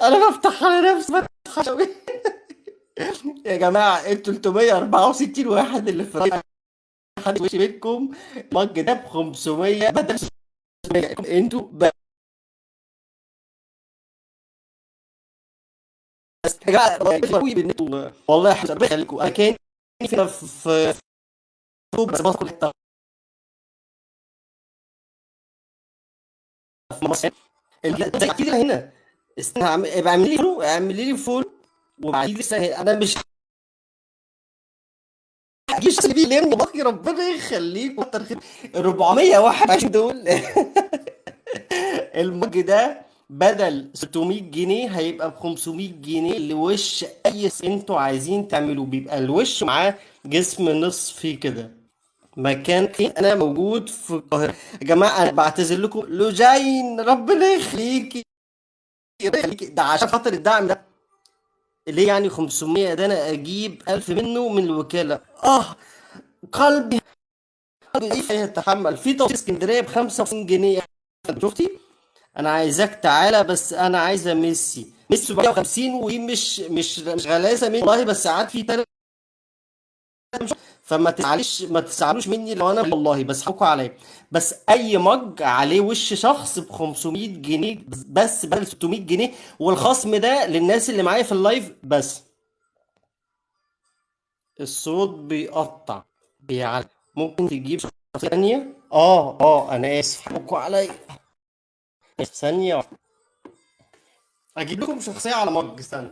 انا بفتح على نفسي بفتح قوي. يا جماعة ال 364 واحد اللي في حد وش منكم mug ده ب 500 بدل 600 انتوا بس. يا جماعة والله ربنا يخليكم. انا كان في بس بدخل حتة في مصر كتير هنا. استنى اعمل لي follow، اعملي لي follow وابعتي لي سهل. انا مش هجيش بيه ليه والله، ربنا يخليك وكتر خير. 421 دول. ال mug ده بدل 600 جنيه هيبقى ب 500 جنيه لوش اي انتوا عايزين تعملوه، بيبقى الوش معاه جسم نصفي كده. مكان انا موجود في القاهرة يا جماعة، انا بعتذر لكم. لوجين ربنا يخليكي، ده عشان خاطر الدعم ده. ليه يعني 500؟ ده انا اجيب 1000 منه من الوكالة. قلبي يتحمل. في توصيل اسكندرية ب 55 جنيه. شفتي؟ انا عايزاك تعالى، بس انا عايزه ميسي. ميسي 750، ودي مش مش مش غلاسه مني والله، بس ساعات في تلات، فما تزعليش، ما تزعلوش مني لو انا والله، بس حقكم عليا. بس اي مج عليه وش شخص ب 500 جنيه بس بدل 600 جنيه، والخصم ده للناس اللي معايا في ال live بس. الصوت بيقطع بيعلق، ممكن تجيب شخصية ثانية؟ انا اسف، حقكم عليا. ثانية واحدة اجيب لكم شخصية على mug. استنى،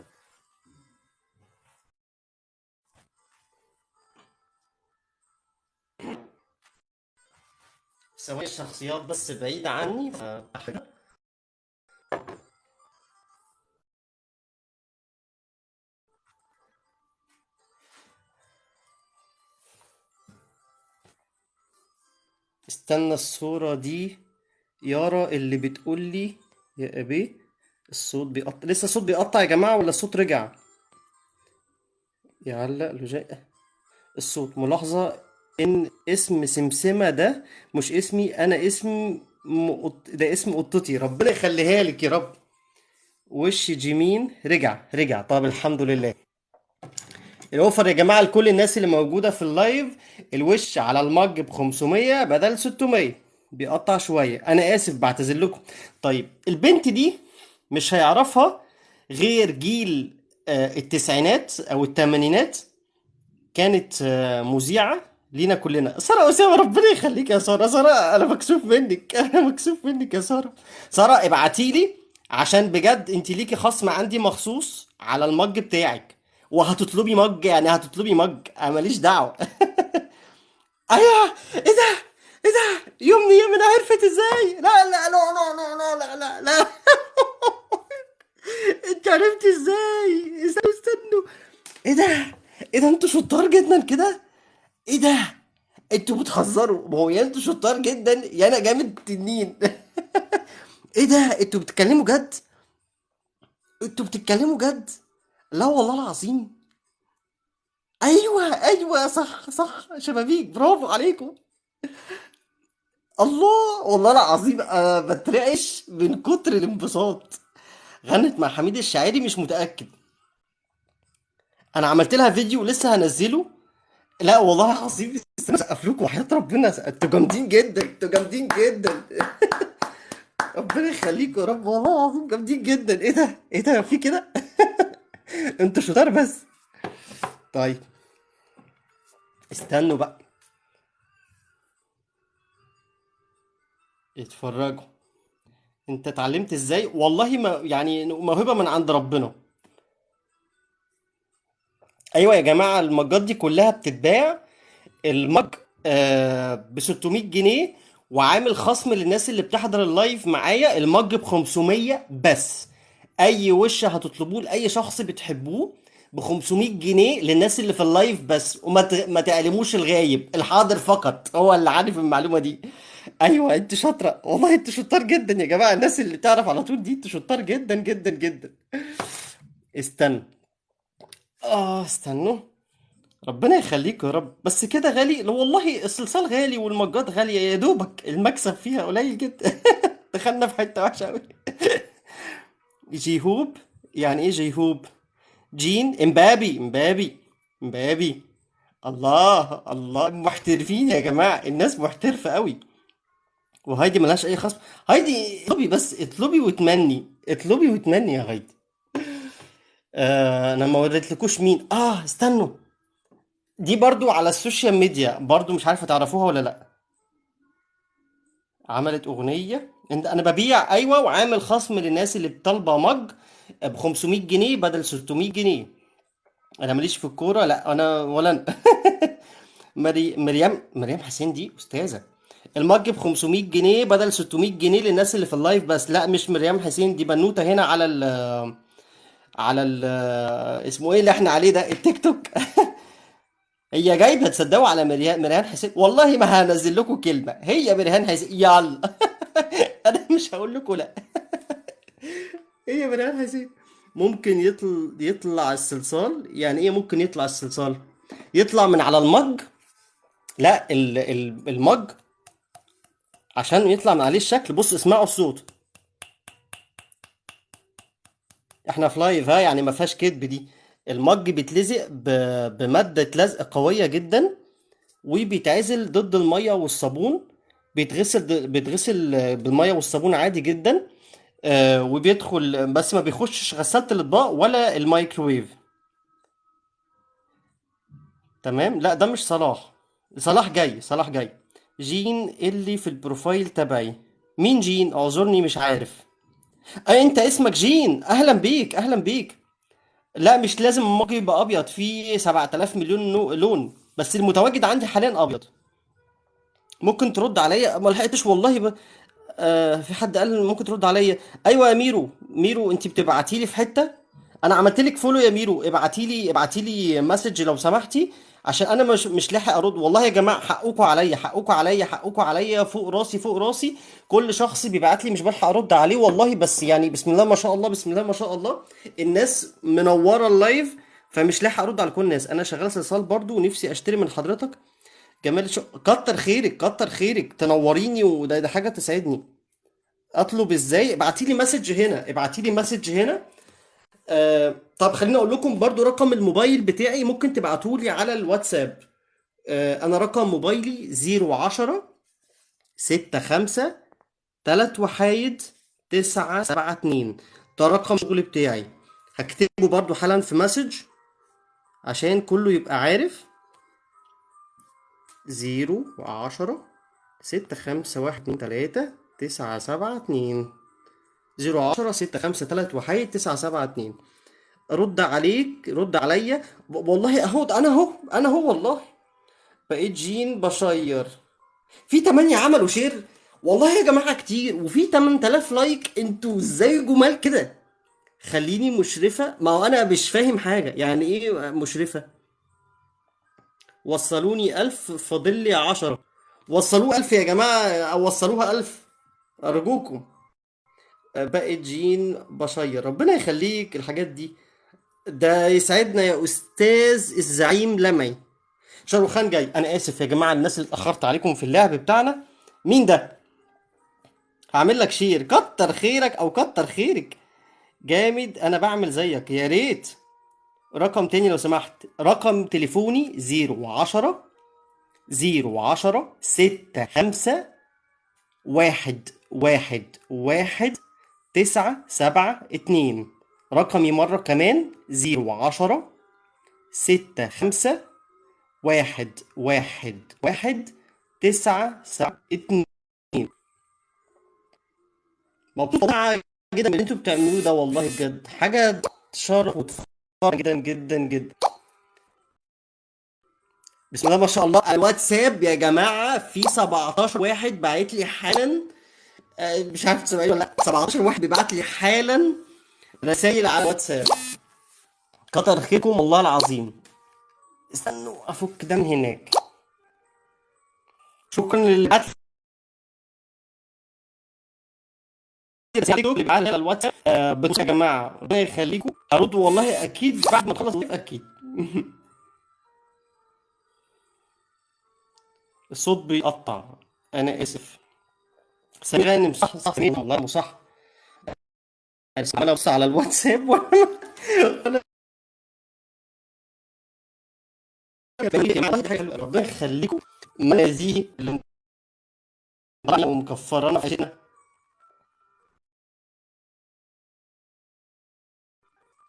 ثواني، الشخصيات بس بعيدة عني. استنى، الصورة دي يارا اللي بتقول لي يا أبي الصوت بيقطع. لسه الصوت بيقطع يا جماعة ولا الصوت رجع؟ يعلق لجاء الصوت. ملاحظة إن اسم سمسمة ده مش اسمي أنا، اسم ده اسم قطتي، ربنا يخليها لك يا رب. وش جيمين رجع، رجع، طب الحمد لله. ال offer يا جماعة لكل الناس اللي موجودة في ال live، الوش على ال mug ب 500 بدل 600، بيقطع شوية، أنا آسف بعتذر لكم. طيب البنت دي مش هيعرفها غير جيل التسعينات أو الثمانينات، كانت مذيعة لينا كلنا. سارة أسامة ربنا يخليك يا سارة. سارة أنا مكسوف منك، أنا مكسوف منك يا سارة. سارة ابعتيلي عشان بجد أنت ليكي خصم عندي مخصوص على المج بتاعك، وهتطلبي مج، يعني هتطلبي مج، أنا ماليش دعوة. أيوه إيه ده؟ إيه ده؟ يمني يمني عرفت إزاي؟ لا لا لا لا لا لا لا لا أنت عرفت إزاي؟ استنوا استنوا، إيه ده؟ إيه ده؟ أنتوا شطار جدا كده؟ إيه ده؟ أنتوا بتهزروا؟ ما هو يا أنتوا شطار جدا يا أنا جامد تنين. إيه ده؟ أنتوا بتتكلموا جد؟ أنتوا بتتكلموا جد؟ لا والله العظيم. ايوه ايوه صح صح، شبابيك، برافو عليكم. الله والله العظيم انا بترعش من كتر الانبساط. غنت مع حميد الشاعري، مش متأكد، انا عملت لها فيديو لسه هنزله. لا والله العظيم سقف لكم وحياة ربنا، انتوا جامدين جدا، انتوا جامدين جدا. ربنا يخليكم يا رب، والله العظيم جامدين جدا. ايه ده؟ ايه ده؟ في كده؟ انتوا شطار بس. طيب استنوا بقى اتفرجوا. انت اتعلمت ازاي؟ والله ما يعني موهبة من عند ربنا. ايوه يا جماعة المجات دي كلها بتتباع، المج ب 600 جنيه، وعامل خصم للناس اللي بتحضر ال live معايا، المج ب 500 بس. اي وش هتطلبوه لاي شخص بتحبوه ب 500 جنيه للناس اللي في ال live بس، وما ما تعلموش الغايب، الحاضر فقط هو اللي عارف المعلومة دي. ايوه انت شاطرة والله، انت شطار جدا يا جماعة، الناس اللي تعرف على طول دي انت شطار جدا جدا جدا. استنى استنوا، ربنا يخليك يا رب. بس كده غالي؟ لا والله الصلصال غالي والمجات غالية، يا دوبك المكسب فيها قليل جدا. دخلنا في حتة وحشة قوي. جيهوب، يعني ايه جيهوب؟ جين امبابي، امبابي امبابي. الله الله، محترفين يا جماعة، الناس محترفة قوي. وهايدي ملهاش اي خصم. هايدي اطلبي بس، اطلبي وتمني، اطلبي وتمني يا هايدي. انا ما وريتلكوش مين. استنوا، دي برضو على ال social media، برضو مش عارفة تعرفوها ولا لا. عملت اغنية انا ببيع، ايوه، وعامل خصم للناس اللي بطالبة mug ب 500 جنيه بدل 600 جنيه. انا ماليش في الكورة، لا انا ولا انا. مريم حسين دي استاذة. المج ب 500 جنيه بدل 600 جنيه للناس اللي في ال live بس. لا مش مريم حسين، دي بنوتة هنا على ال على ال اسمه ايه اللي احنا عليه ده، التيك توك. هي جايبه، تصدقوا على مريان حسين؟ والله ما هنزل لكم كلمة، هي مريان حسين، يلا. انا مش هقول لكم لا. هي مريان حسين. ممكن يطلع الصلصال. يعني ايه ممكن يطلع الصلصال؟ يطلع من على المج؟ لا، المج عشان يطلع من عليه الشكل. بص اسمعوا الصوت، احنا في لايف ها، يعني ما فيهاش كدب. دي المج بيتلزق بمادة لزق قوية جدا، وبيتعزل ضد المية والصابون، بيتغسل بالمية والصابون عادي جدا. وبيدخل بس ما بيخشش غسالة الأطباق ولا الميكروويف. تمام. لا ده مش صلاح، صلاح جاي، صلاح جاي. جين اللي في ال profile تبعي. مين جين؟ اعذرني مش عارف. انت اسمك جين، اهلا بيك، اهلا بيك. لا مش لازم المج يبقى ابيض، فيه 7000 مليون لون، بس المتواجد عندي حاليا ابيض. ممكن ترد عليا؟ ما لحقتش والله. في حد قال ممكن ترد عليا. ايوه يا ميرو، ميرو انت بتبعتي لي في حتة، انا عملت لك follow يا ميرو، ابعتي لي message لو سمحتي، عشان انا مش لاحق ارد. والله يا جماعة حقكم عليا، حقكم عليا، حقكم عليا، فوق راسي، فوق راسي. كل شخص بيبعت لي مش بلحق ارد عليه والله، بس يعني بسم الله ما شاء الله، بسم الله ما شاء الله، الناس منورة ال live، فمش لاحق ارد على كل الناس. انا شغال صلصال برضو ونفسي اشتري من حضرتك. جمال كتر خيرك، كتر خيرك، تنوريني، وده حاجة تسعدني. اطلب ازاي؟ ابعتي لي message هنا، ابعتي لي message هنا. طب خليني اقول لكم برضو رقم الموبايل بتاعي، ممكن تبعتوا لي على الواتساب. انا رقم موبايلي 010 65 3 وحايد 9 7 2، ده رقم الشغل بتاعي. هكتبه برضو حالا في message عشان كله يبقى عارف. 0 10 6 5 1 2 3 9 7 2، 0 10 6 5 3 1 9 7 2. رد عليك، رد عليا. والله اهو، انا اهو، انا اهو والله. بقيت جين بشير. في 8 عملوا share والله يا جماعة كتير، وفي 8000 like. انتوا ازاي جمال كده؟ خليني مشرفة، ما هو انا مش فاهم حاجة، يعني ايه مشرفة؟ وصلوني 1000، فاضل لي 10. وصلوه 1000 يا جماعة، او وصلوها 1000 ارجوكم. بقت جين بشير، ربنا يخليك الحاجات دي، ده يسعدنا يا استاذ الزعيم لمعي. شاروخان جاي. انا اسف يا جماعة الناس اللي اتاخرت عليكم في اللعب بتاعنا. مين ده؟ هعمل لك share. كتر خيرك او كتر خيرك، جامد. انا بعمل زيك، يا ريت. رقم تاني لو سمحت، رقم تليفوني 010 010 6 5 1 1 1 9 7 2. رقمي مرة كمان 010 6 5 1 1 1 9 7 2. مبسوط جدا من اللي انتوا بتعملوه ده والله، بجد حاجة تشرف وتفرح جدا جدا جدا. بسم الله ما شاء الله. الواتساب يا جماعة في 17 واحد باعت لي حالا، مش عارف تسمعين ولا لا، 17 واحد بيبعت لي حالا رسائل على الواتساب. كتر خيركم والله العظيم. استنوا افك ده من هناك. شكرا للي بعت لي على الواتساب. بصوا يا جماعة ربنا يخليكم، هرد والله اكيد بعد ما تخلص اكيد. الصوت بيقطع، انا اسف. سمير غانم، صح صح سمير، والله صح. انا بص على الواتساب وانا ربنا يخليكم. ما هذه اللي ومكفرانا في عيشتنا.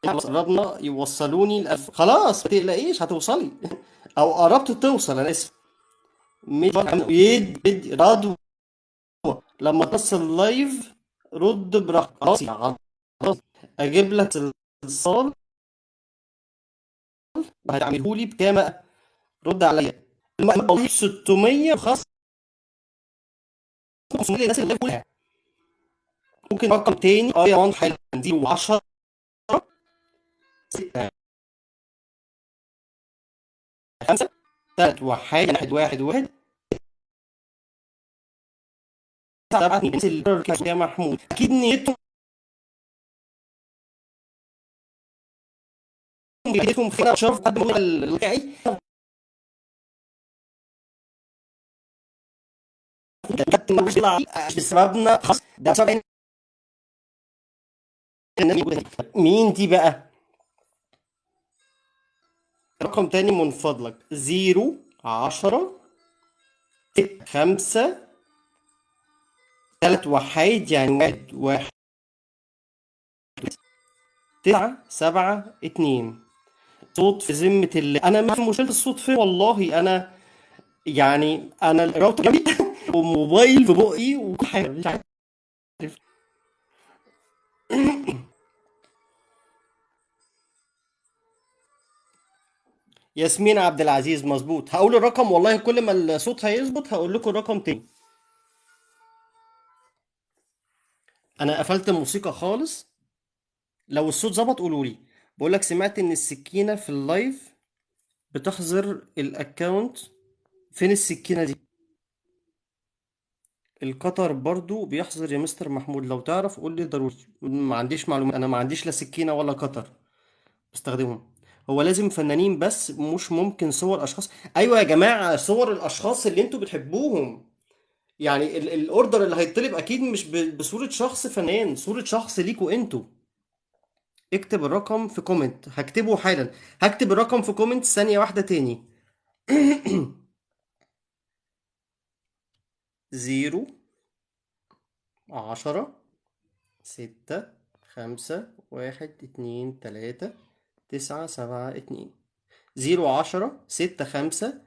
قربنا يوصلوني الألف، خلاص ما تقلقيش هتوصلي، او قربت توصل. انا اسف. يد رضوى لما تصل لايف رد براحتك. خلاص اجيب لك صلصال وهتعمله لي بكام؟ رد عليا. 600 خاص. 500 للناس اللي كلها. ممكن رقم تاني يا وان حالا 0 10 6 5 3 1 1 1 1 9 7 2. يا محمود اكيد نيتهم بيتهم خير شرف قد ما الواقعي. بسببنا خلاص، ده بسبب مين دي بقى؟ رقم تاني من فضلك 0 10 6 5 3 1 يعني 1 1 9 7 2. صوت في ذمة الله، أنا ما في مشكلة الصوت فين والله، أنا يعني أنا الراوتر جنبي وموبايل في بقي وكل حاجة مش عارف. ياسمين عبد العزيز مظبوط. هقول الرقم والله كل ما الصوت هيظبط هقول لكم الرقم تاني. انا قفلت الموسيقى خالص، لو الصوت ظبط قولوا لي. بقول لك سمعت ان السكينة في ال live بتحظر ال account. فين السكينة دي؟ القطر برضو بيحظر يا مستر محمود، لو تعرف قول لي ضروري. ما عنديش معلومات، انا ما عنديش لا سكينة ولا قطر بستخدمهم. هو لازم فنانين بس، مش ممكن صور اشخاص؟ ايوه يا جماعة، صور الاشخاص اللي انتوا بتحبوهم. يعني ال order اللي هيطلب اكيد مش بصورة شخص فنان، صورة شخص ليكوا انتوا. اكتب الرقم في comment، هكتبه حالا، هكتب الرقم في comment ثانية واحدة تاني. 0 10 6 5 1 2 3 9 7 2. 0 10 6 5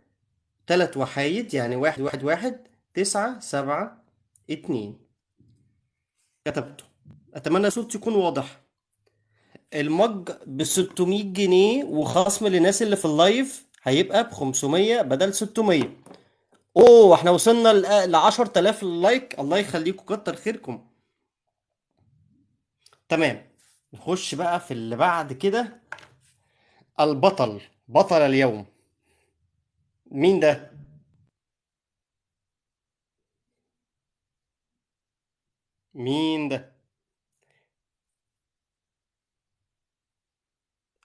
3 وحايد يعني 1 1 1 9 7 2. كتبته، أتمنى صوتي يكون واضح. ال mug ب 600 جنيه وخصم للناس اللي في ال live هيبقى ب 500 بدل 600. اوه احنا وصلنا ل 10000 like، الله يخليكم كتر خيركم. تمام، نخش بقى في اللي بعد كده. البطل، بطل اليوم مين ده؟ مين ده؟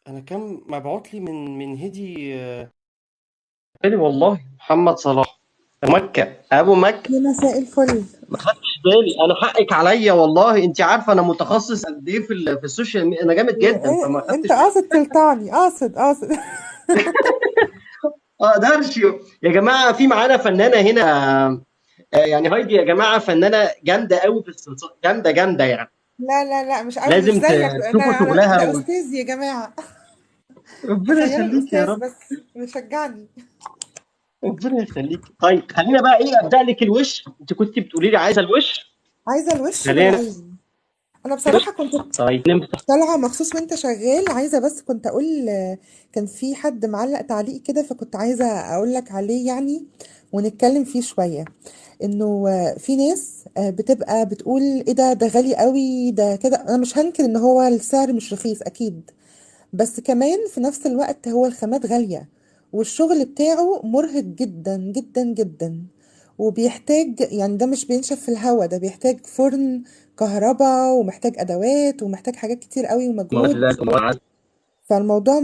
انا كم مبعوت لي من هدي بالي والله. محمد صلاح مكة، ابو مكة. يا مساء الفل. ما خدتش بالي، انا حقك عليا والله، انت عارفه انا متخصص قد ايه في ال social media، انا جامد جدا فما انت خدتش بالي. قاصد تلطعني، قاصد قاصد. اقدرش يا جماعة. في معانا فنانة هنا، يعني هايدي يا جماعة فنانة جامدة قوي في الصلصال، جامدة جامدة يعني. لا لا لا، مش قوي، مش لازم زيك. تشوفوا انا شغلها ده استاذ يا جماعة. ربنا تخيلوا يخليك يا الاستاذ رب، بس مشجعني. ربنا يخليك. طيب خلينا بقى ايه، ابدا لك الوش. انت كنت بتقولي لي عايزه الوش، عايزه الوش خلينا والعين. انا بصراحة كنت طيب نمسح. طالعه مخصوص وانت شغال، عايزه بس كنت اقول كان في حد معلق تعليق كده، فكنت عايزه اقول لك عليه يعني ونتكلم فيه شوية. انه في ناس بتبقى بتقول ايه ده، ده غالي قوي، ده كده. انا مش هنكر ان هو السعر مش رخيص اكيد، بس كمان في نفس الوقت هو الخامات غالية والشغل بتاعه مرهق جدا جدا جدا، وبيحتاج يعني ده مش بينشف في الهوا، ده بيحتاج فرن كهرباء ومحتاج أدوات ومحتاج حاجات كتير قوي ومجهود. فالموضوع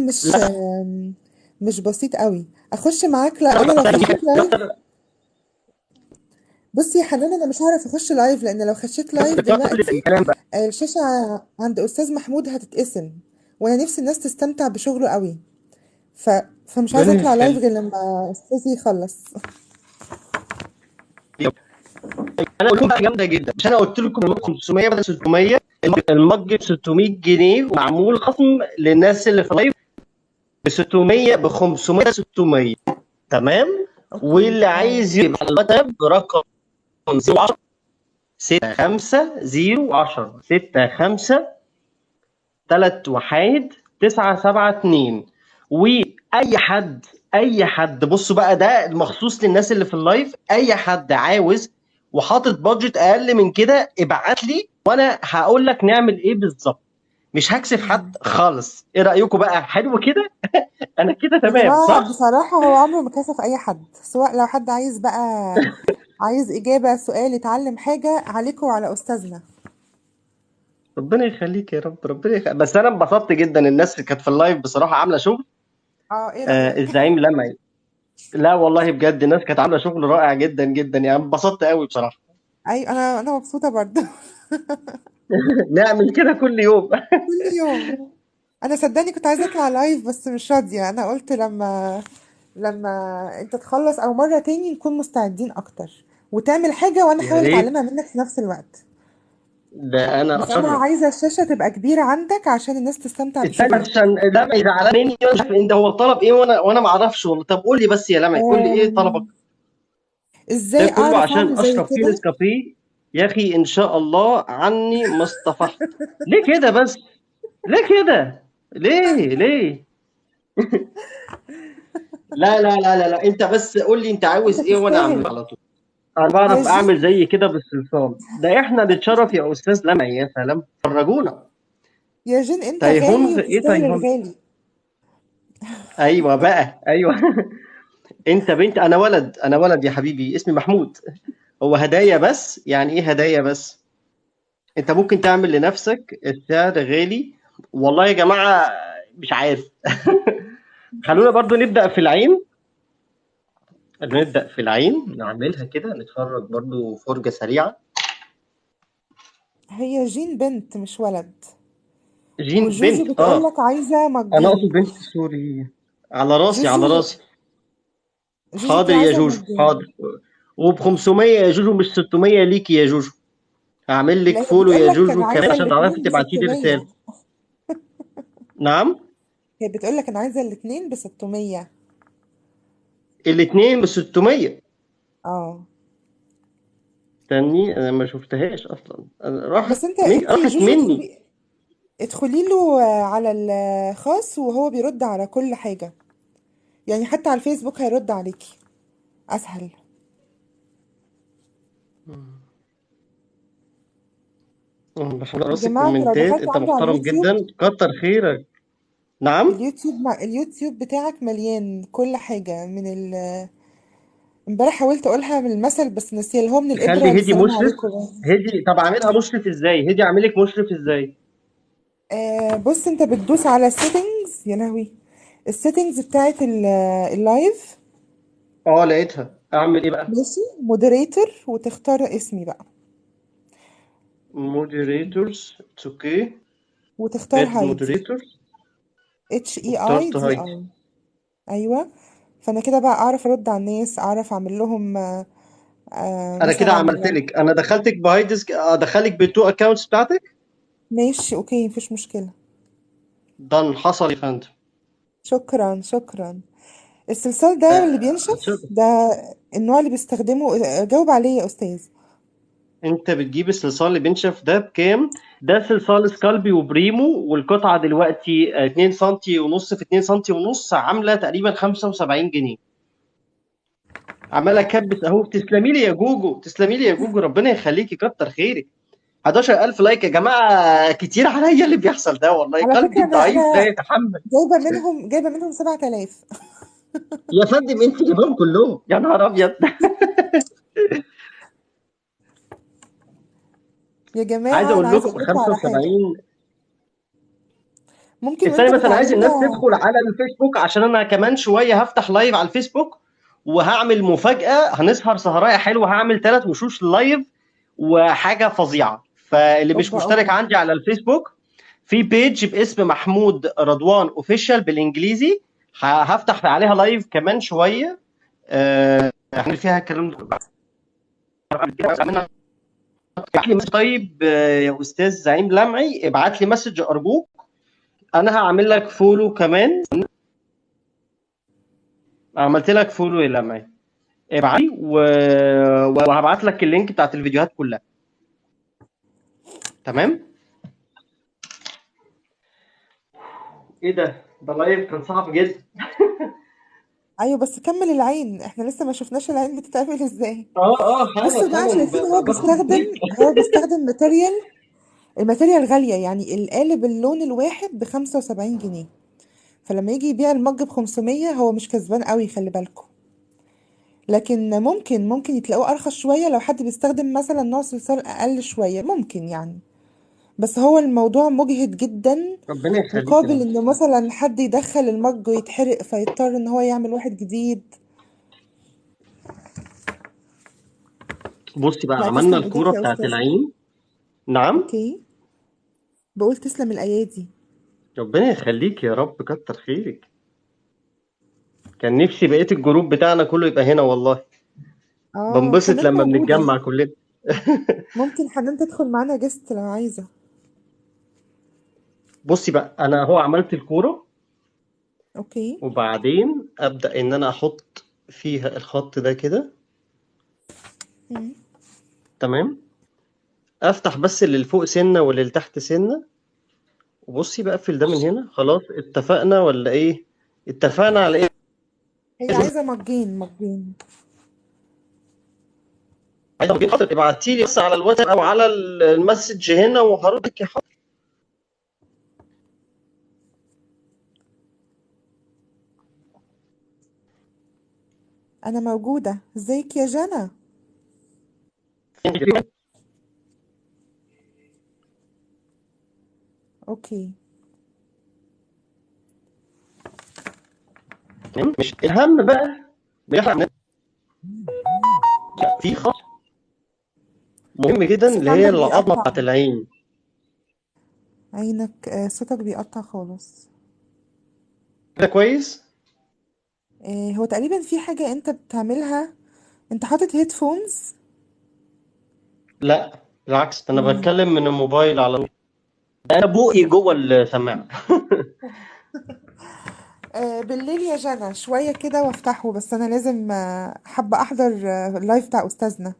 مش بسيط قوي. اخش معاك؟ لا انا لو خشيت live، بصي يا حنان انا مش هعرف اخش live، لان لو خشيت live دلوقتي الشاشة عند استاذ محمود هتتقسم، وانا نفسي الناس تستمتع بشغله قوي، فمش عايزة ربنا اطلع live يخليك. غير لما استاذي يخلص. انا قلت لكم جامدة جدا، مش انا قلت لكم ال mug 500 بدل 600، ال mug ب 600 جنيه ومعمول خصم للناس اللي في ال live ب 600، ب 500 600. تمام. okay واللي اه عايز يبقى على الواتساب رقم 010 6 5 0 10 6 5 3 1 9 7 2. واي حد، اي حد، بصوا بقى ده مخصوص للناس اللي في ال live، اي حد عاوز وحاطط budget اقل من كده ابعت لي وانا هقول لك نعمل ايه بالظبط، مش هكسف حد خالص. ايه رايكم بقى؟ حلو كده؟ انا كده يا تمام جماعة صح؟ بصراحة هو عمره ما كسف أي حد، سواء لو حد عايز بقى، عايز إجابة سؤال، يتعلم حاجة، عليكم وعلى أستاذنا. ربنا يخليك يا رب، ربنا يخليك. بس انا انبسطت جدا، الناس اللي كانت في ال live بصراحة عامله شغل. اه ايه رأيك؟ الزعيم لمعي. لا والله بجد الناس كانت عامله شغل رائع جدا جدا، يعني انبسطت قوي بصراحة. أي أنا مبسوطة برضه. نعمل كده كل يوم. كل يوم. أنا صدقني كنت عايزة أطلع live بس مش راضية، أنا قلت لما أنت تخلص أو مرة تاني نكون مستعدين أكتر وتعمل حاجة وأنا يا أحاول ريت، أتعلمها منك في نفس الوقت. ده انا بس أنا اتشرف. عايزة الشاشة تبقى كبيرة عندك عشان الناس تستمتع استنى بشغلك. عشان لمعي زعلان مني، مش عارف انت هو طلب ايه وانا ما اعرفش والله. طب قول لي بس يا لمعي، قول لي ايه طلبك؟ ده ازاي كله اعرف عشان اعمل زي اشرب فيه كده؟ نسكافيه يا اخي. ان شاء الله عني ما اصطفحت. ليه كده بس؟ ليه كده؟ ليه ليه؟ لا لا لا لا لا، انت بس قول لي انت عاوز انت ايه وانا اعمل تستاهل على طول. انا يا بعرف اعمل جين. زي كده بالصلصال ده. احنا نتشرف يا استاذ لمعي. يا سلام، فرجونا. يا جين انت تايهون غالي ايه وتستاهل تايهون؟ الغالي. ايوه بقى، ايوه. انت بنت، انا ولد، انا ولد يا حبيبي، اسمي محمود. هو هدايا بس؟ يعني ايه هدايا بس؟ انت ممكن تعمل لنفسك السعر غالي. والله يا جماعة مش عارف. خلونا برضو نبدأ في العين، نبدأ في العين نعملها كده، نتفرج برضو فرجة سريعة. هي جين بنت مش ولد. جين وجوجو بنت، بتقول لك عايزة انا اقصد مجين. بنت، sorry. على راسي على جوجو راسي. جوجو حاضر بتقول يا عايزة جوجو، مجين. حاضر. وب 500 يا جوجو مش 600 ليكي يا جوجو. هعمل لا لك هي follow بتقول يا لك جوجو انا كمان عايزة عشان تعرفي الاتنين ب تبعتي لي 600. رسالة. نعم، هي بتقول لك انا عايزة الاتنين ب 600. الاثنين ب 600. اه استني، انا ما شفتهاش اصلا. أنا راحت بس انت انت يا راحت جوجو مني. ادخلي له على الخاص وهو بيرد على كل حاجة، يعني حتى على الفيسبوك هيرد عليكي اسهل. بحاول يا ارص جماعة انت لو الكومنتات. دخلت انت عنده على محترم اليوتيوب، جدا، كتر خيرك. نعم، اليوتيوب بتاعك مليان كل حاجة من امبارح حاولت اقولها من المثل بس نسيها، اللي هو من الإبرة خلي هدي للسلام مشرف. عليكم. هدي، طب اعملها مشرف ازاي؟ هدي اعملك مشرف ازاي؟ بص انت بتدوس على settings، يا لهوي، ال settings بتاعت ال live. لقيتها. اعمل ايه بقى؟ ماشي، moderator، وتختار اسمي بقى. moderators، it's okay. وتختار add هايدي، moderator، H E I واخترت D هايدي. I. ايوه، فانا كده بقى اعرف ارد على الناس، اعرف اعمل لهم انا كده مثلا. عملت لك، انا دخلتك بهايدز، ادخلك بال two accounts بتاعتك. ماشي okay، مفيش مشكلة. done، حصل يا فندم. شكرا شكرا. الصلصال ده اللي بينشف شكرا. ده النوع اللي بيستخدمه، جاوب عليه يا استاذ. انت بتجيب الصلصال اللي بينشف ده بكام؟ ده صلصال سكالبي وبريمو، والقطعه دلوقتي 2 سنتي ونص في 2 سنتي ونص، عامله تقريبا 75 جنيه. عمال اكبس اهو. تسلمي لي يا جوجو، تسلمي لي يا جوجو، ربنا يخليكي، كتر خيرك. 11000 like يا جماعة، كتير عليا اللي بيحصل ده والله. على قلبي فكرة انا الضعيف لا انا يتحمل. جايبة منهم 7000. يا فندم انت جايبهم كلهم، يا نهار ابيض. يا عايز جماعة اقول انا عايزة لكم اقول لكم على حاجة. 75. ممكن استني وانت بس، انا عايز الناس بتعلمنا. تدخل على الفيسبوك عشان انا كمان شوية هفتح live على الفيسبوك وهعمل مفاجاة، هنسهر سهرايه حلوة، هعمل 3 وشوش live وحاجه فظيعة. فاللي مش اوبا مشترك اوبا. عندي على الفيسبوك، في page باسم محمود رضوان official بالانجليزي، هفتح عليها live كمان شوية. هنعمل فيها الكلام ده. طيب يا استاذ زعيم لمعي، ابعت لي message ارجوك، انا هعمل لك follow كمان. عملت لك follow يا لمعي، ابعت لي وهبعت لك ال link بتاعت الفيديوهات كلها. تمام؟ ايه ده؟ ده live كان صعب جدا. ايوه بس كمل العين، احنا لسه ما شفناش العين بتتعمل ازاي. اه بصوا حالا بقى، حالا شايفين هو باخد بيستخدم، break. هو بيستخدم material، ال material غالية يعني، القالب اللون الواحد ب75 جنيه، فلما يجي يبيع ال mug ب500 هو مش كسبان قوي، خلي بالكم. لكن ممكن يتلاقوه ارخص شوية لو حد بيستخدم مثلا نوع صلصال اقل شوية، ممكن يعني. بس هو الموضوع مجهد جدا، ربنا يخليك يا وقابل رب. انه مثلا حد يدخل ال mug ويتحرق فيضطر ان هو يعمل واحد جديد. بصي بقى، لا عملنا تسلم ايديك الكورة يا بتاعت استاذ. العين. نعم. okay، بقول تسلم الايادي. ربنا يخليك يا رب، كتر خيرك. كان نفسي بقية ال group بتاعنا كله يبقى هنا والله. اه بنبسط حنان لما موجودة، بنتجمع كلنا. ممكن حنان تدخل معانا guest لو عايزة. بصي بقى، انا هو عملت الكورة، okay. وبعدين ابدأ ان انا احط فيها الخط ده كده. مم. تمام. افتح بس اللي فوق سنة واللي تحت سنة. وبصي بقفل ده من هنا. خلاص اتفقنا ولا ايه؟ اتفقنا على ايه؟ هي عايزة مجين مجين. عايزة مجين؟ حاضر، ابعتي لي بس على الواتساب او على ال message هنا وهرد لك يا حاضر. انا موجودة. ازيك يا جنى؟ okay. تمام. مش الهم بقى بيحرق في خط مهم جدا الصوت اللي هي عندك العظمة بيقطع. بتاعت العين. عينك، صوتك بيقطع خالص. كده كويس؟ هو تقريبا في حاجة انت بتعملها، انت حاطط headphones؟ لا بالعكس، انا مم. بتكلم من الموبايل على طول. انا بوقي جوه السماعة. بالليل يا جنى شوية كده وافتحه، بس انا لازم حابة احضر ال live بتاع استاذنا.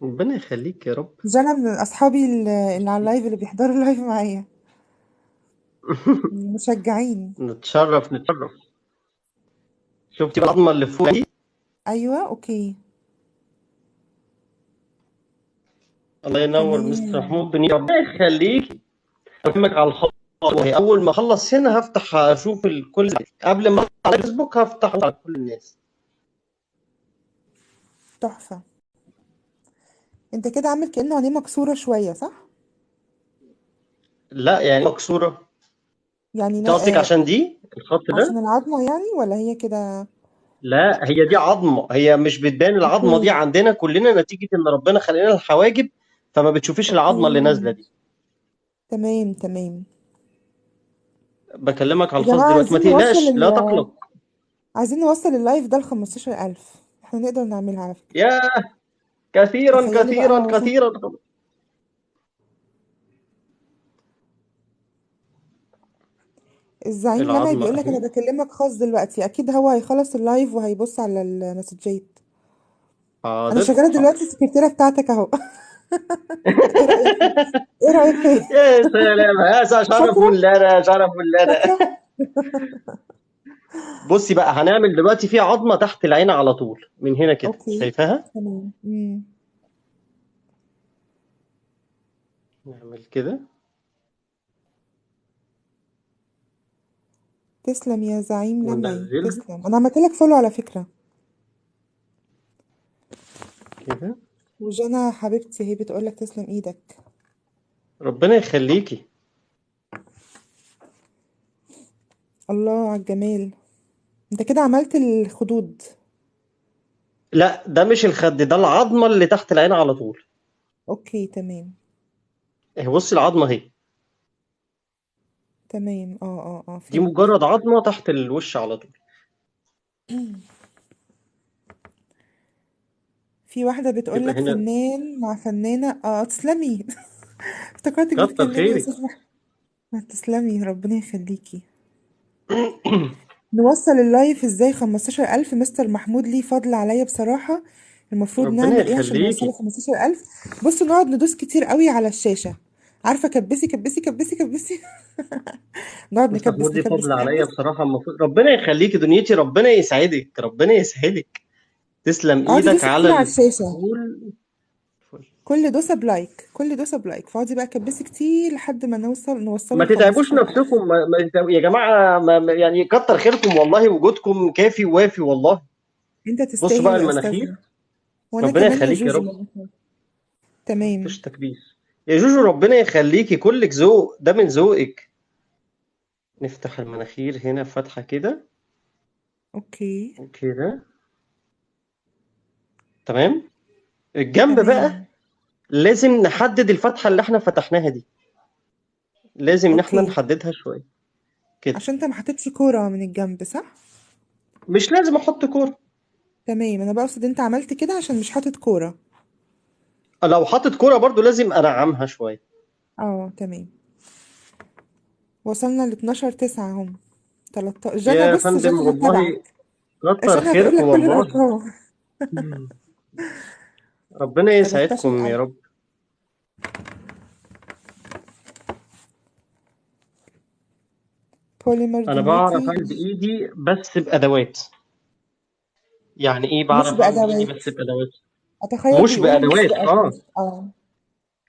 ربنا يخليك يا رب. جنى من اصحابي اللي على ال live، اللي بيحضروا ال live معايا، مشجعين. نتشرف نتشرف. شفتي بقى العظمة اللي فوق دي؟ ايوه okay الله ينور مستر تمام. محمود بني، ربنا يخليك. اكلمك على الخط، وهي اول ما اخلص هنا هفتح اشوف الكل، قبل ما على الفيسبوك هفتح على كل الناس. تحفة. انت كده عامل كأنه عينيه مكسورة شوية، صح؟ لا يعني مكسورة. يعني انت قصدك عشان دي الخط ده؟ عشان العظمة يعني، ولا هي كده؟ لا هي دي عظمه، هي مش بتبان العظمة دي okay عندنا كلنا نتيجة ان ربنا خلقنا الحواجب، فما بتشوفيش العظمة اللي نازله okay دي. تمام تمام. بكلمك على يا الخاص جماعة دلوقتي، ما عايزين نوصل تقلقش لا تقلق. عايزين نوصل ال live ده ل15,000، احنا نقدر نعملها على فكرة. يا كثيرا تخيلوا بقى كثيرا لو وصلنا. كثيرا. الزعيم لمعي العظمة بيقول لك انا اهي. بكلمك خاص دلوقتي، اكيد هو هيخلص ال live وهيبص على المسجات. انا حاضر شغالة دلوقتي حاضر. السكرتيرة بتاعتك اهو. ايه رأيك فيا؟ ايه رأيك فيا؟ يا سلام، هذا شرف شاطرة لنا، شرف لنا. شاطرة. بصي بقى، هنعمل دلوقتي في عظمه تحت العين على طول من هنا كده، okay شايفاها؟ تمام. نعمل كده. تسلم يا زعيم لمعي، وننزلها تسلم. انا عملت لك follow على فكرة. كده. وجنى حبيبتي هي بتقول لك تسلم ايدك. ربنا يخليكي. الله على الجمال. انت كده عملت الخدود؟ لا ده مش الخد، ده العظمة اللي تحت العين على طول. okay تمام اهي بصي العظمة اهي، تمام. دي فهمت. مجرد عظمه تحت الوش على طول. في واحدة بتقول يبقى لك هنا فنان مع فنانة. تسلمي. افتكرتك كتر بتكلمي يا خيرك. استاذ محمد. تسلمي، ربنا يخليكي. نوصل ال live ازاي 15,000؟ مستر محمود ليه فضل عليا بصراحة. المفروض ربنا نعمل ايه عشان نوصله يخليكي. 15,000؟ بصوا نقعد ندوس كتير قوي على الشاشة، عارفة، كبسي كبسي كبسي كبسي. نقعد بس نكبس محمود دي نكبس فضل عليا نكبس. بصراحة، المفروض ربنا يخليكي دنيتي، ربنا يسعدك، ربنا يسعدك. تسلم اقعدي ايدك دوسي على كتير على الشاشة، الفول. كل دوسة ب like، كل دوسة ب like، فاقعدي بقى كبسي كتير لحد ما نوصله ما ل تتعبوش 15000. نفسكم، ما يا جماعة، يعني كتر خيركم والله، وجودكم كافي ووافي والله. انت بصوا تستاهل بقى يا المناخير، استاذنا، وانا ربنا كمان يا يخليك يا جوجو رب. والله. تمام. مفيش تكبيس يا جوجو، ربنا يخليكي، كلك ذوق، ده من ذوقك. نفتح المناخير هنا فتحة كده okay كده، تمام. الجنب بقى تمام. لازم نحدد الفتحة اللي احنا فتحناها دي، لازم ان احنا okay، نحددها شوية كده. عشان انت ما حطيتش كورة من الجنب صح؟ مش لازم احط كورة. تمام، انا بقصد انت عملت كده عشان مش حاطط كورة. لو حاطط كورة برضو لازم انعمها شوية. اه تمام. وصلنا ل 12/9 هم 13. جنى، يا بص فندم جنى والله هتتابعك، كتر جنى هتقول خيركم لك كل والله. الارقام. ربنا يسعدكم يا 13000. رب. بوليمر انا بعرف دنيتي. اعمل بايدي بس بادوات. يعني ايه مش بعرف اعمل بايدي بأدوات، بس بادوات؟ اتخيل مش بيقول مش بادوات، بأدوات. اه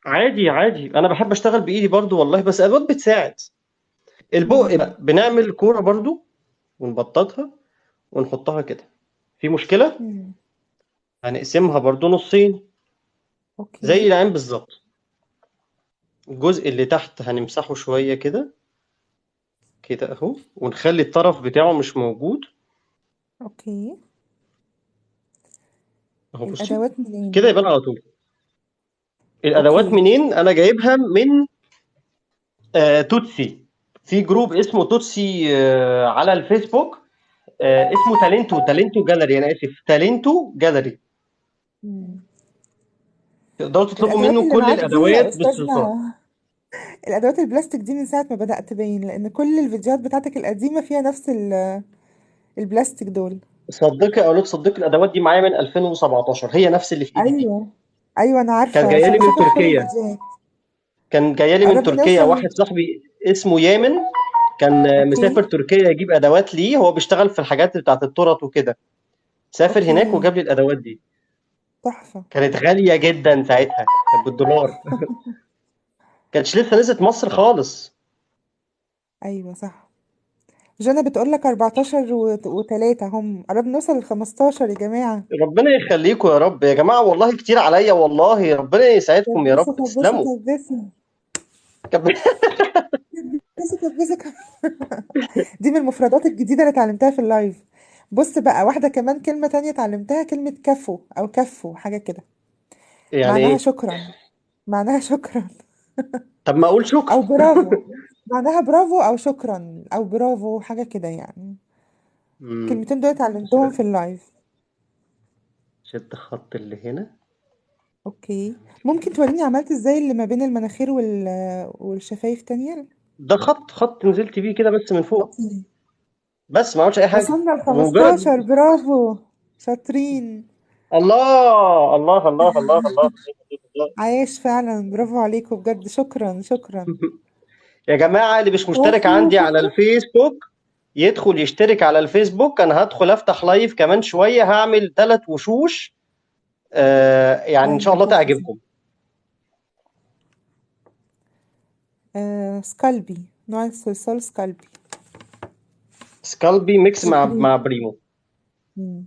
عادي عادي، انا بحب اشتغل بايدي برضو والله، بس ادوات بتساعد. البق مم. بقى بنعمل كورة برضو ونبططها ونحطها كده. في مشكلة؟ مم. هنقسمها برضو نصين زي okay العين بالظبط. الجزء اللي تحت هنمسحه شوية كده كده اهو، ونخلي الطرف بتاعه مش موجود okay. اهو. بصي الأدوات كده منين؟ يبان على طول. الادوات okay منين؟ انا جايبها من توتسي، في group اسمه توتسي على الفيسبوك، اسمه تالنتو، تالنتو جاليري، انا اسف، تالنتو جاليري. مم. تقدروا تطلبوا الأدوات منه اللي كل معاك دي يا الادوات بالصلصال. أستاذنا، الأدوات البلاستيك دي من ساعة ما بدأت باين، لأن كل الفيديوهات بتاعتك القديمة فيها نفس البلاستيك دول. صدقي او لا تصدقي، الادوات دي معايا من 2017، هي نفس اللي في ايدي دي. أيوه أيوه، أنا كانت عارفة، جاية لي من بشوفها في كل تركيا، الفيديوهات. كان جاية لي من قربنا تركيا نوصل. واحد صاحبي اسمه يامن، كان مسافر okay تركيا يجيب ادوات ليه، هو بيشتغل في الحاجات بتاعت التورت وكده، سافر هناك okay وجاب لي الادوات دي. تحفة. كانت غالية جدا ساعتها، كانت بالدولار. كانتش لسه نزلت مصر خالص. أيوه صح. جنى بتقول لك 14 و3 هم، قربنا نوصل ل 15 يا جماعة. ربنا يخليكم يا رب يا جماعة، والله كتير عليا والله، ربنا يسعدكم يا كبسوا رب، كبسوا تسلموا. كبسوا كبسوا كبسوا كبسوا. دي من المفردات الجديدة اللي اتعلمتها في ال live. بص بقى، واحدة كمان كلمة تانية اتعلمتها، كلمة كفو أو كفو حاجة كده، يعني معناها ايه؟ شكرا، معناها شكرا طب ما اقول شكرا. أو برافو، معناها برافو أو شكرا أو برافو حاجة كده يعني. الكلمتين دول بص اتعلمتهم بقى، في ال live. شد خط اللي هنا. okay، ممكن توريني عملت ازاي اللي ما بين المناخير والشفايف تانية؟ ده خط، خط نزلت بيه كده بس من فوق، okay بس ما عملتش اي حاجة، وصلنا ل بمجرد 15. برافو شاطرين. الله الله الله الله الله الله. عايش فعلا، برافو عليكم بجد، شكرا شكرا. يا جماعة اللي مش مشترك عندي على الفيسبوك يدخل يشترك على الفيسبوك. انا هدخل افتح live كمان شوية، هعمل 3 وشوش، يعني ان شاء ايوه الله تحفة. تعجبكم. سكالبي، نوع الصلصال سكالبي. سكالبي mix مع وبريمو. مع بريمو. مم.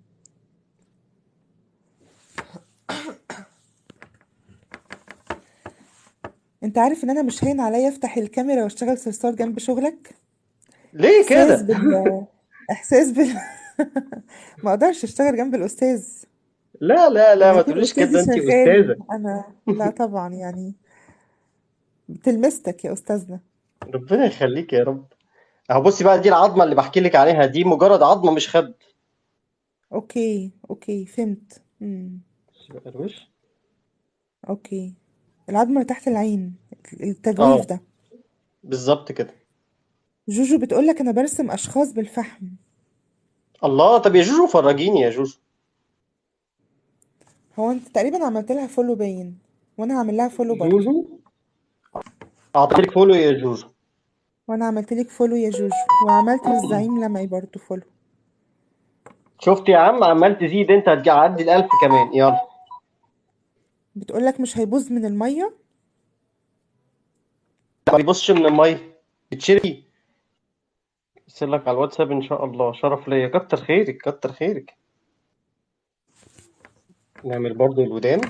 انت عارف ان انا مش هين عليا افتح الكاميرا واشتغل صلصال جنب شغلك؟ ليه احساس كده؟ بال احساس بال ما اقدرش اشتغل جنب الاستاذ. لا لا لا، لما ما يكون تقوليش استاذي كده، انت شغال استاذه. انا لا طبعا، يعني تلمستك يا استاذنا. ربنا يخليك يا رب. اهو بصي بقى، دي العظمة اللي بحكي لك عليها، دي مجرد عظمه مش خد. okay okay فهمت. بصي بقى الوش. okay، العظمة اللي تحت العين، التجويف اه ده. بالظبط كده. جوجو بتقولك انا برسم اشخاص بالفحم. الله، طب يا جوجو فرجيني يا جوجو. هو انت تقريبا عملت لها follow باين، وانا هعمل لها follow برضو. جوجو اعطيك follow يا جوجو. وانا عملت لك follow يا جوجو، وعملت للزعيم لمعي برضو follow. شفت يا عم، عمال تزيد انت، هتعدي 1000 كمان. يلا. بتقولك مش هيبوظ من المية؟ ما بيبصش من المية، بتشري. ارسل لك على الواتساب ان شاء الله. شرف ليا، كتر خيرك كتر خيرك. نعمل برضو الودان.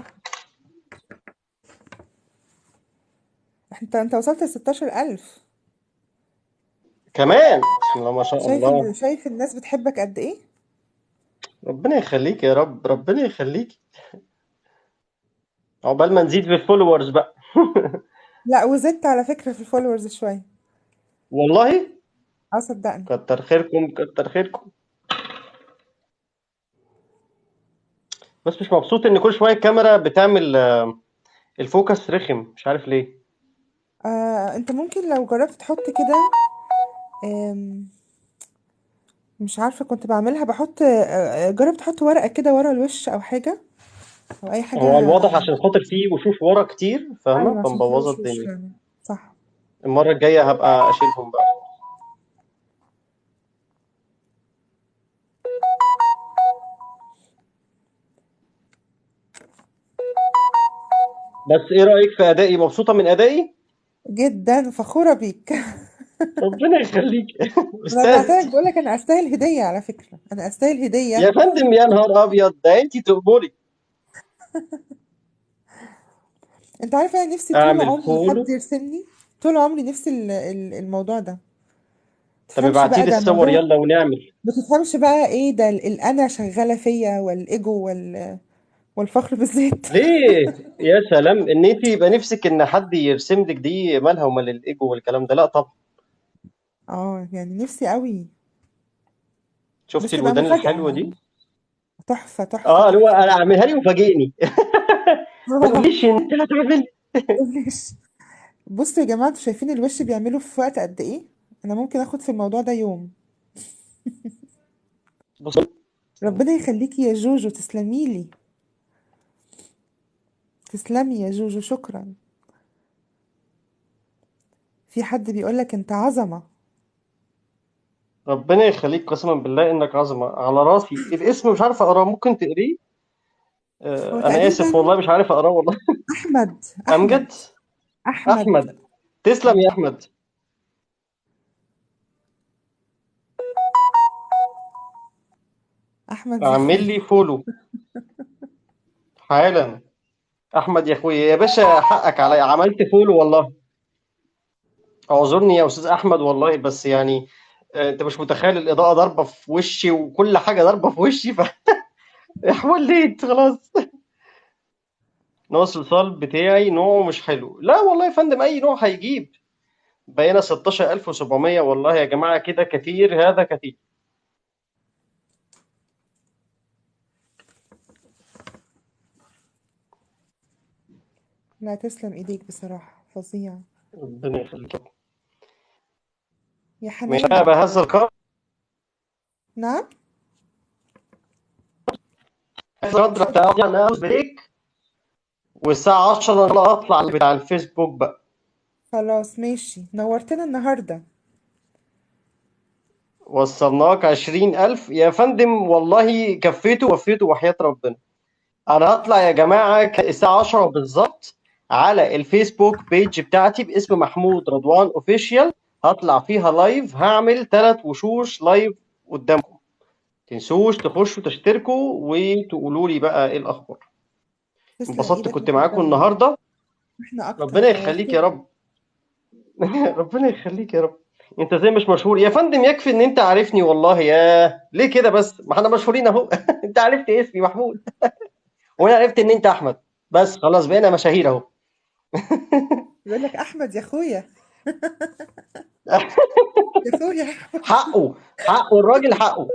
انت وصلت ل 16000 كمان، بسم الله ما شاء شايف الله. شايف الناس بتحبك قد ايه؟ ربنا يخليك يا رب، ربنا يخليك. عقبال ما نزيد في ال followers بقى. لا وزدت على فكرة في ال followers شوية. والله اه صدقني. كتر خيركم كتر خيركم. بس مش مبسوط ان كل شوية الكاميرا بتعمل ال focus رخم، مش عارف ليه. انت ممكن لو جربت تحط كده، مش عارفة كنت بعملها، بحط جرب تحط ورقة كده ورا الوش او حاجة، او اي حاجة. هو الواضح عشان خاطر فيه وشوش ورا كتير، فاهمة؟ ايوه عشان فيه فمبوظة وشوش الدنيا. فعلا. صح. المرة الجاية هبقى اشيلهم بقى. بس ايه رأيك في ادائي؟ مبسوطة من ادائي؟ جدا فخورة بيك. ربنا يخليك. انا بعتلك استاذ بقول لك انا استاهل هدية، على فكرة انا استاهل هدية. يا فندم، يا نهار ابيض، ده انت تقبلي. انت عارفة انا نفسي طول اعمل عمري فولو. حد يرسمني، طول عمري نفسي الموضوع ده. طب تفهمش ابعتي بقى لي ده الصور موضوع، يلا ونعمل. ما تفهمش بقى ايه ده، الانا شغالة فيا، والايجو والفخر بالذات. ليه؟ يا سلام، ان انت يبقى نفسك ان حد يرسم لك، دي مالها ومال الايجو والكلام ده؟ لا طبعا. اه يعني نفسي قوي. شفتي بس تبقى الودان مفاجأة الحلوة دي؟ يعني. تحفة تحفة اللي هو تحفة. انا اعملها لي وفاجئني. ما تقوليش انت هتعمل. ماشي. بصوا يا جماعة، انتوا شايفين الوش بيعمله في وقت قد ايه؟ انا ممكن اخد في الموضوع ده يوم. بص، ربنا يخليكي يا جوجو، تسلمي لي. تسلمي يا جوجو، شكرا. في حد بيقولك انت عظمة. ربنا يخليك، قسما بالله انك عظمة على راسي. الاسم مش عارف اقراه، ممكن تقريه؟ هو انا اسف تقريبا والله مش عارف اقراه والله. احمد. احمد. امجد. احمد. احمد، تسلم يا احمد. احمد يا اعمل اخويا. لي follow حالا. احمد يا اخويا يا باشا، حقك عليا، عملت follow والله. اعذرني يا استاذ احمد والله، بس يعني انت مش متخيل الاضاءة ضاربه في وشي وكل حاجة ضاربه في وشي، ف حوليت خلاص. نوع الصلصال بتاعي نوعه مش حلو. لا والله يا فندم، اي نوع هيجيب. بقينا 16700 والله يا جماعة، كده كتير، هذا كتير. لا تسلم ايديك بصراحة، فظيع. ربنا يخليك. يا مش حنان. بهذا القدر. نعم. القدر بتاع انا بريك، والساعة 10 انا اطلع بتاع الفيسبوك بقى. خلاص ماشي، نورتنا النهاردة. وصلناك 20000 يا فندم، والله كفيته وفيته وحياة ربنا. انا هطلع يا جماعة الساعة 10 بالظبط على الفيسبوك page بتاعتي باسم محمود رضوان official، هطلع فيها live، هعمل 3 وشوش live قدامكم. تنسوش تخشوا تشتركوا وتقولوا لي بقى ايه الاخبار. تسلم انبسطت ايدك كنت معاكم مقدما. النهارده. احنا اكتر، ربنا يخليك يا نورتنا. رب. ربنا يخليك يا رب. انت زي مش مشهور يا فندم، يكفي ان انت عارفني والله. يا ليه كده بس، ما احنا مشهورين اهو. انت عرفت اسمي محمود، وانا عرفت ان انت احمد، بس خلاص بقينا مشاهير اهو. بيقول لك احمد يا اخويا. يا اخويا احمد. حقه، حقه الراجل، حقه.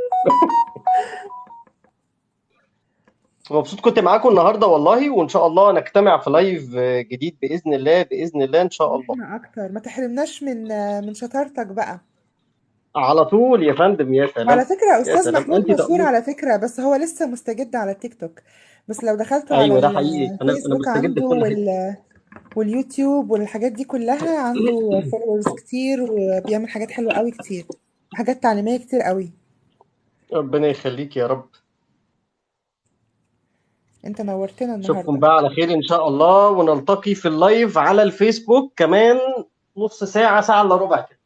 مبسوط كنت معاكم النهارده والله، وان شاء الله نجتمع في لايف جديد باذن الله، باذن الله ان شاء الله. احنا اكتر، ما تحرمناش من شطارتك بقى. على طول يا فندم. يا سلام. على فكرة يا أستاذ سلام. محمود أنت مشهور تأمر. على فكرة، بس هو لسه مستجد على التيك توك، بس لو دخلتوا على أيوة ده حقيقي، أنا الفيسبوك مستجد في عنده كل حتة. واليوتيوب والحاجات دي كلها، عنده followers كتير وبيعمل حاجات حلوة قوي كتير، وحاجات تعليمية كتير قوي. ربنا يخليك يا رب. انت نورتنا اشوفكم النهاردة. بقى على خير ان شاء الله، ونلتقي في ال live على الفيسبوك كمان نص ساعة، ساعة الا ربع كده.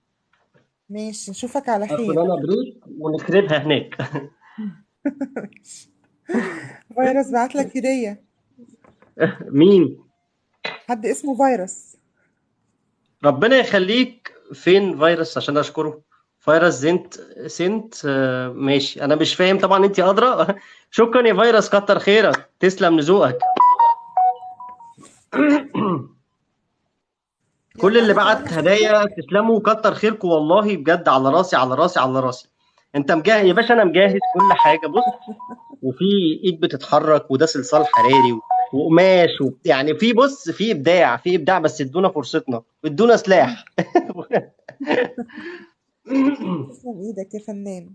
ماشي، نشوفك على اخد خير. انا break ونخربها هناك. فيروس بعت لك هدية. مين؟ حد اسمه فيروس. ربنا يخليك. فين فيروس عشان اشكره؟ فيروس زنت سنت. ماشي، انا مش فاهم طبعا، انت ادرى. شكرا يا فيروس، كتر خيرك، تسلم لذوقك. كل يلا اللي انا كمان بعت هدايا تسلموا، كتر خيركم والله بجد، على راسي على راسي على راسي. انت مجهز يا باشا، انا مجهز كل حاجة. بص، وفي ايد بتتحرك، وده صلصال حراري وقماش يعني في، بص، في ابداع، في ابداع، بس ادونا فرصتنا، ادونا سلاح. تسلم ايدك يا فنان.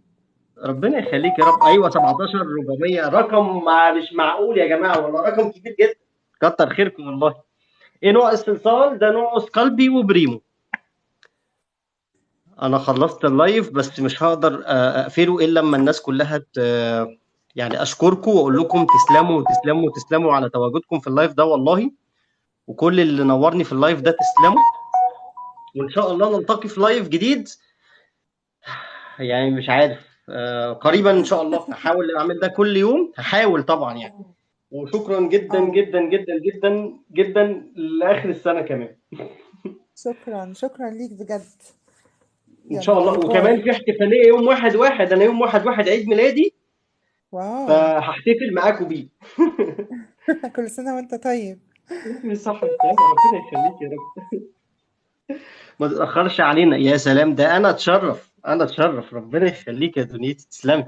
ربنا يخليك يا رب. ايوه 17400 رقم مش معقول يا جماعة والله، رقم كبير جدا، كتر خيركم والله. ايه نوع الصلصال ده؟ نوع سكالبي وبريمو. انا خلصت ال live بس مش هقدر اقفله الا لما الناس كلها يعني اشكركم واقول لكم تسلموا تسلموا تسلموا على تواجدكم في ال live ده والله، وكل اللي نورني في ال live ده تسلموا، وان شاء الله نلتقي في live جديد، يعني مش عارف قريبا ان شاء الله. هحاول اعمل ده كل يوم، هحاول طبعا يعني. وشكرا جدا جدا جدا جدا جدا لاخر السنة كمان. شكرا، شكرا ليك بجد. ان شاء يلا الله. باي وكمان باي. في احتفالية يوم 1/1، انا يوم 1/1 عيد ميلادي، wow. فهحتفل معاكم بيه. كل سنة وانت طيب. صح، ربنا يخليك يا رب. ما تتاخرش علينا. يا سلام، ده انا اتشرف، انا اتشرف، ربنا يخليك يا دنيتي، تسلمي.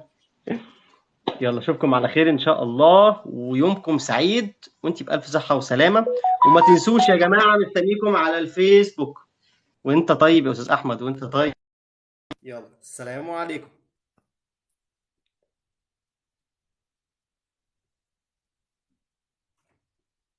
يلا اشوفكم على خير ان شاء الله، ويومكم سعيد، وانت بألف صحة وسلامة. وما تنسوش يا جماعة، مستنيكم على الفيسبوك. وانت طيب يا استاذ احمد، وانت طيب. يلا السلام عليكم.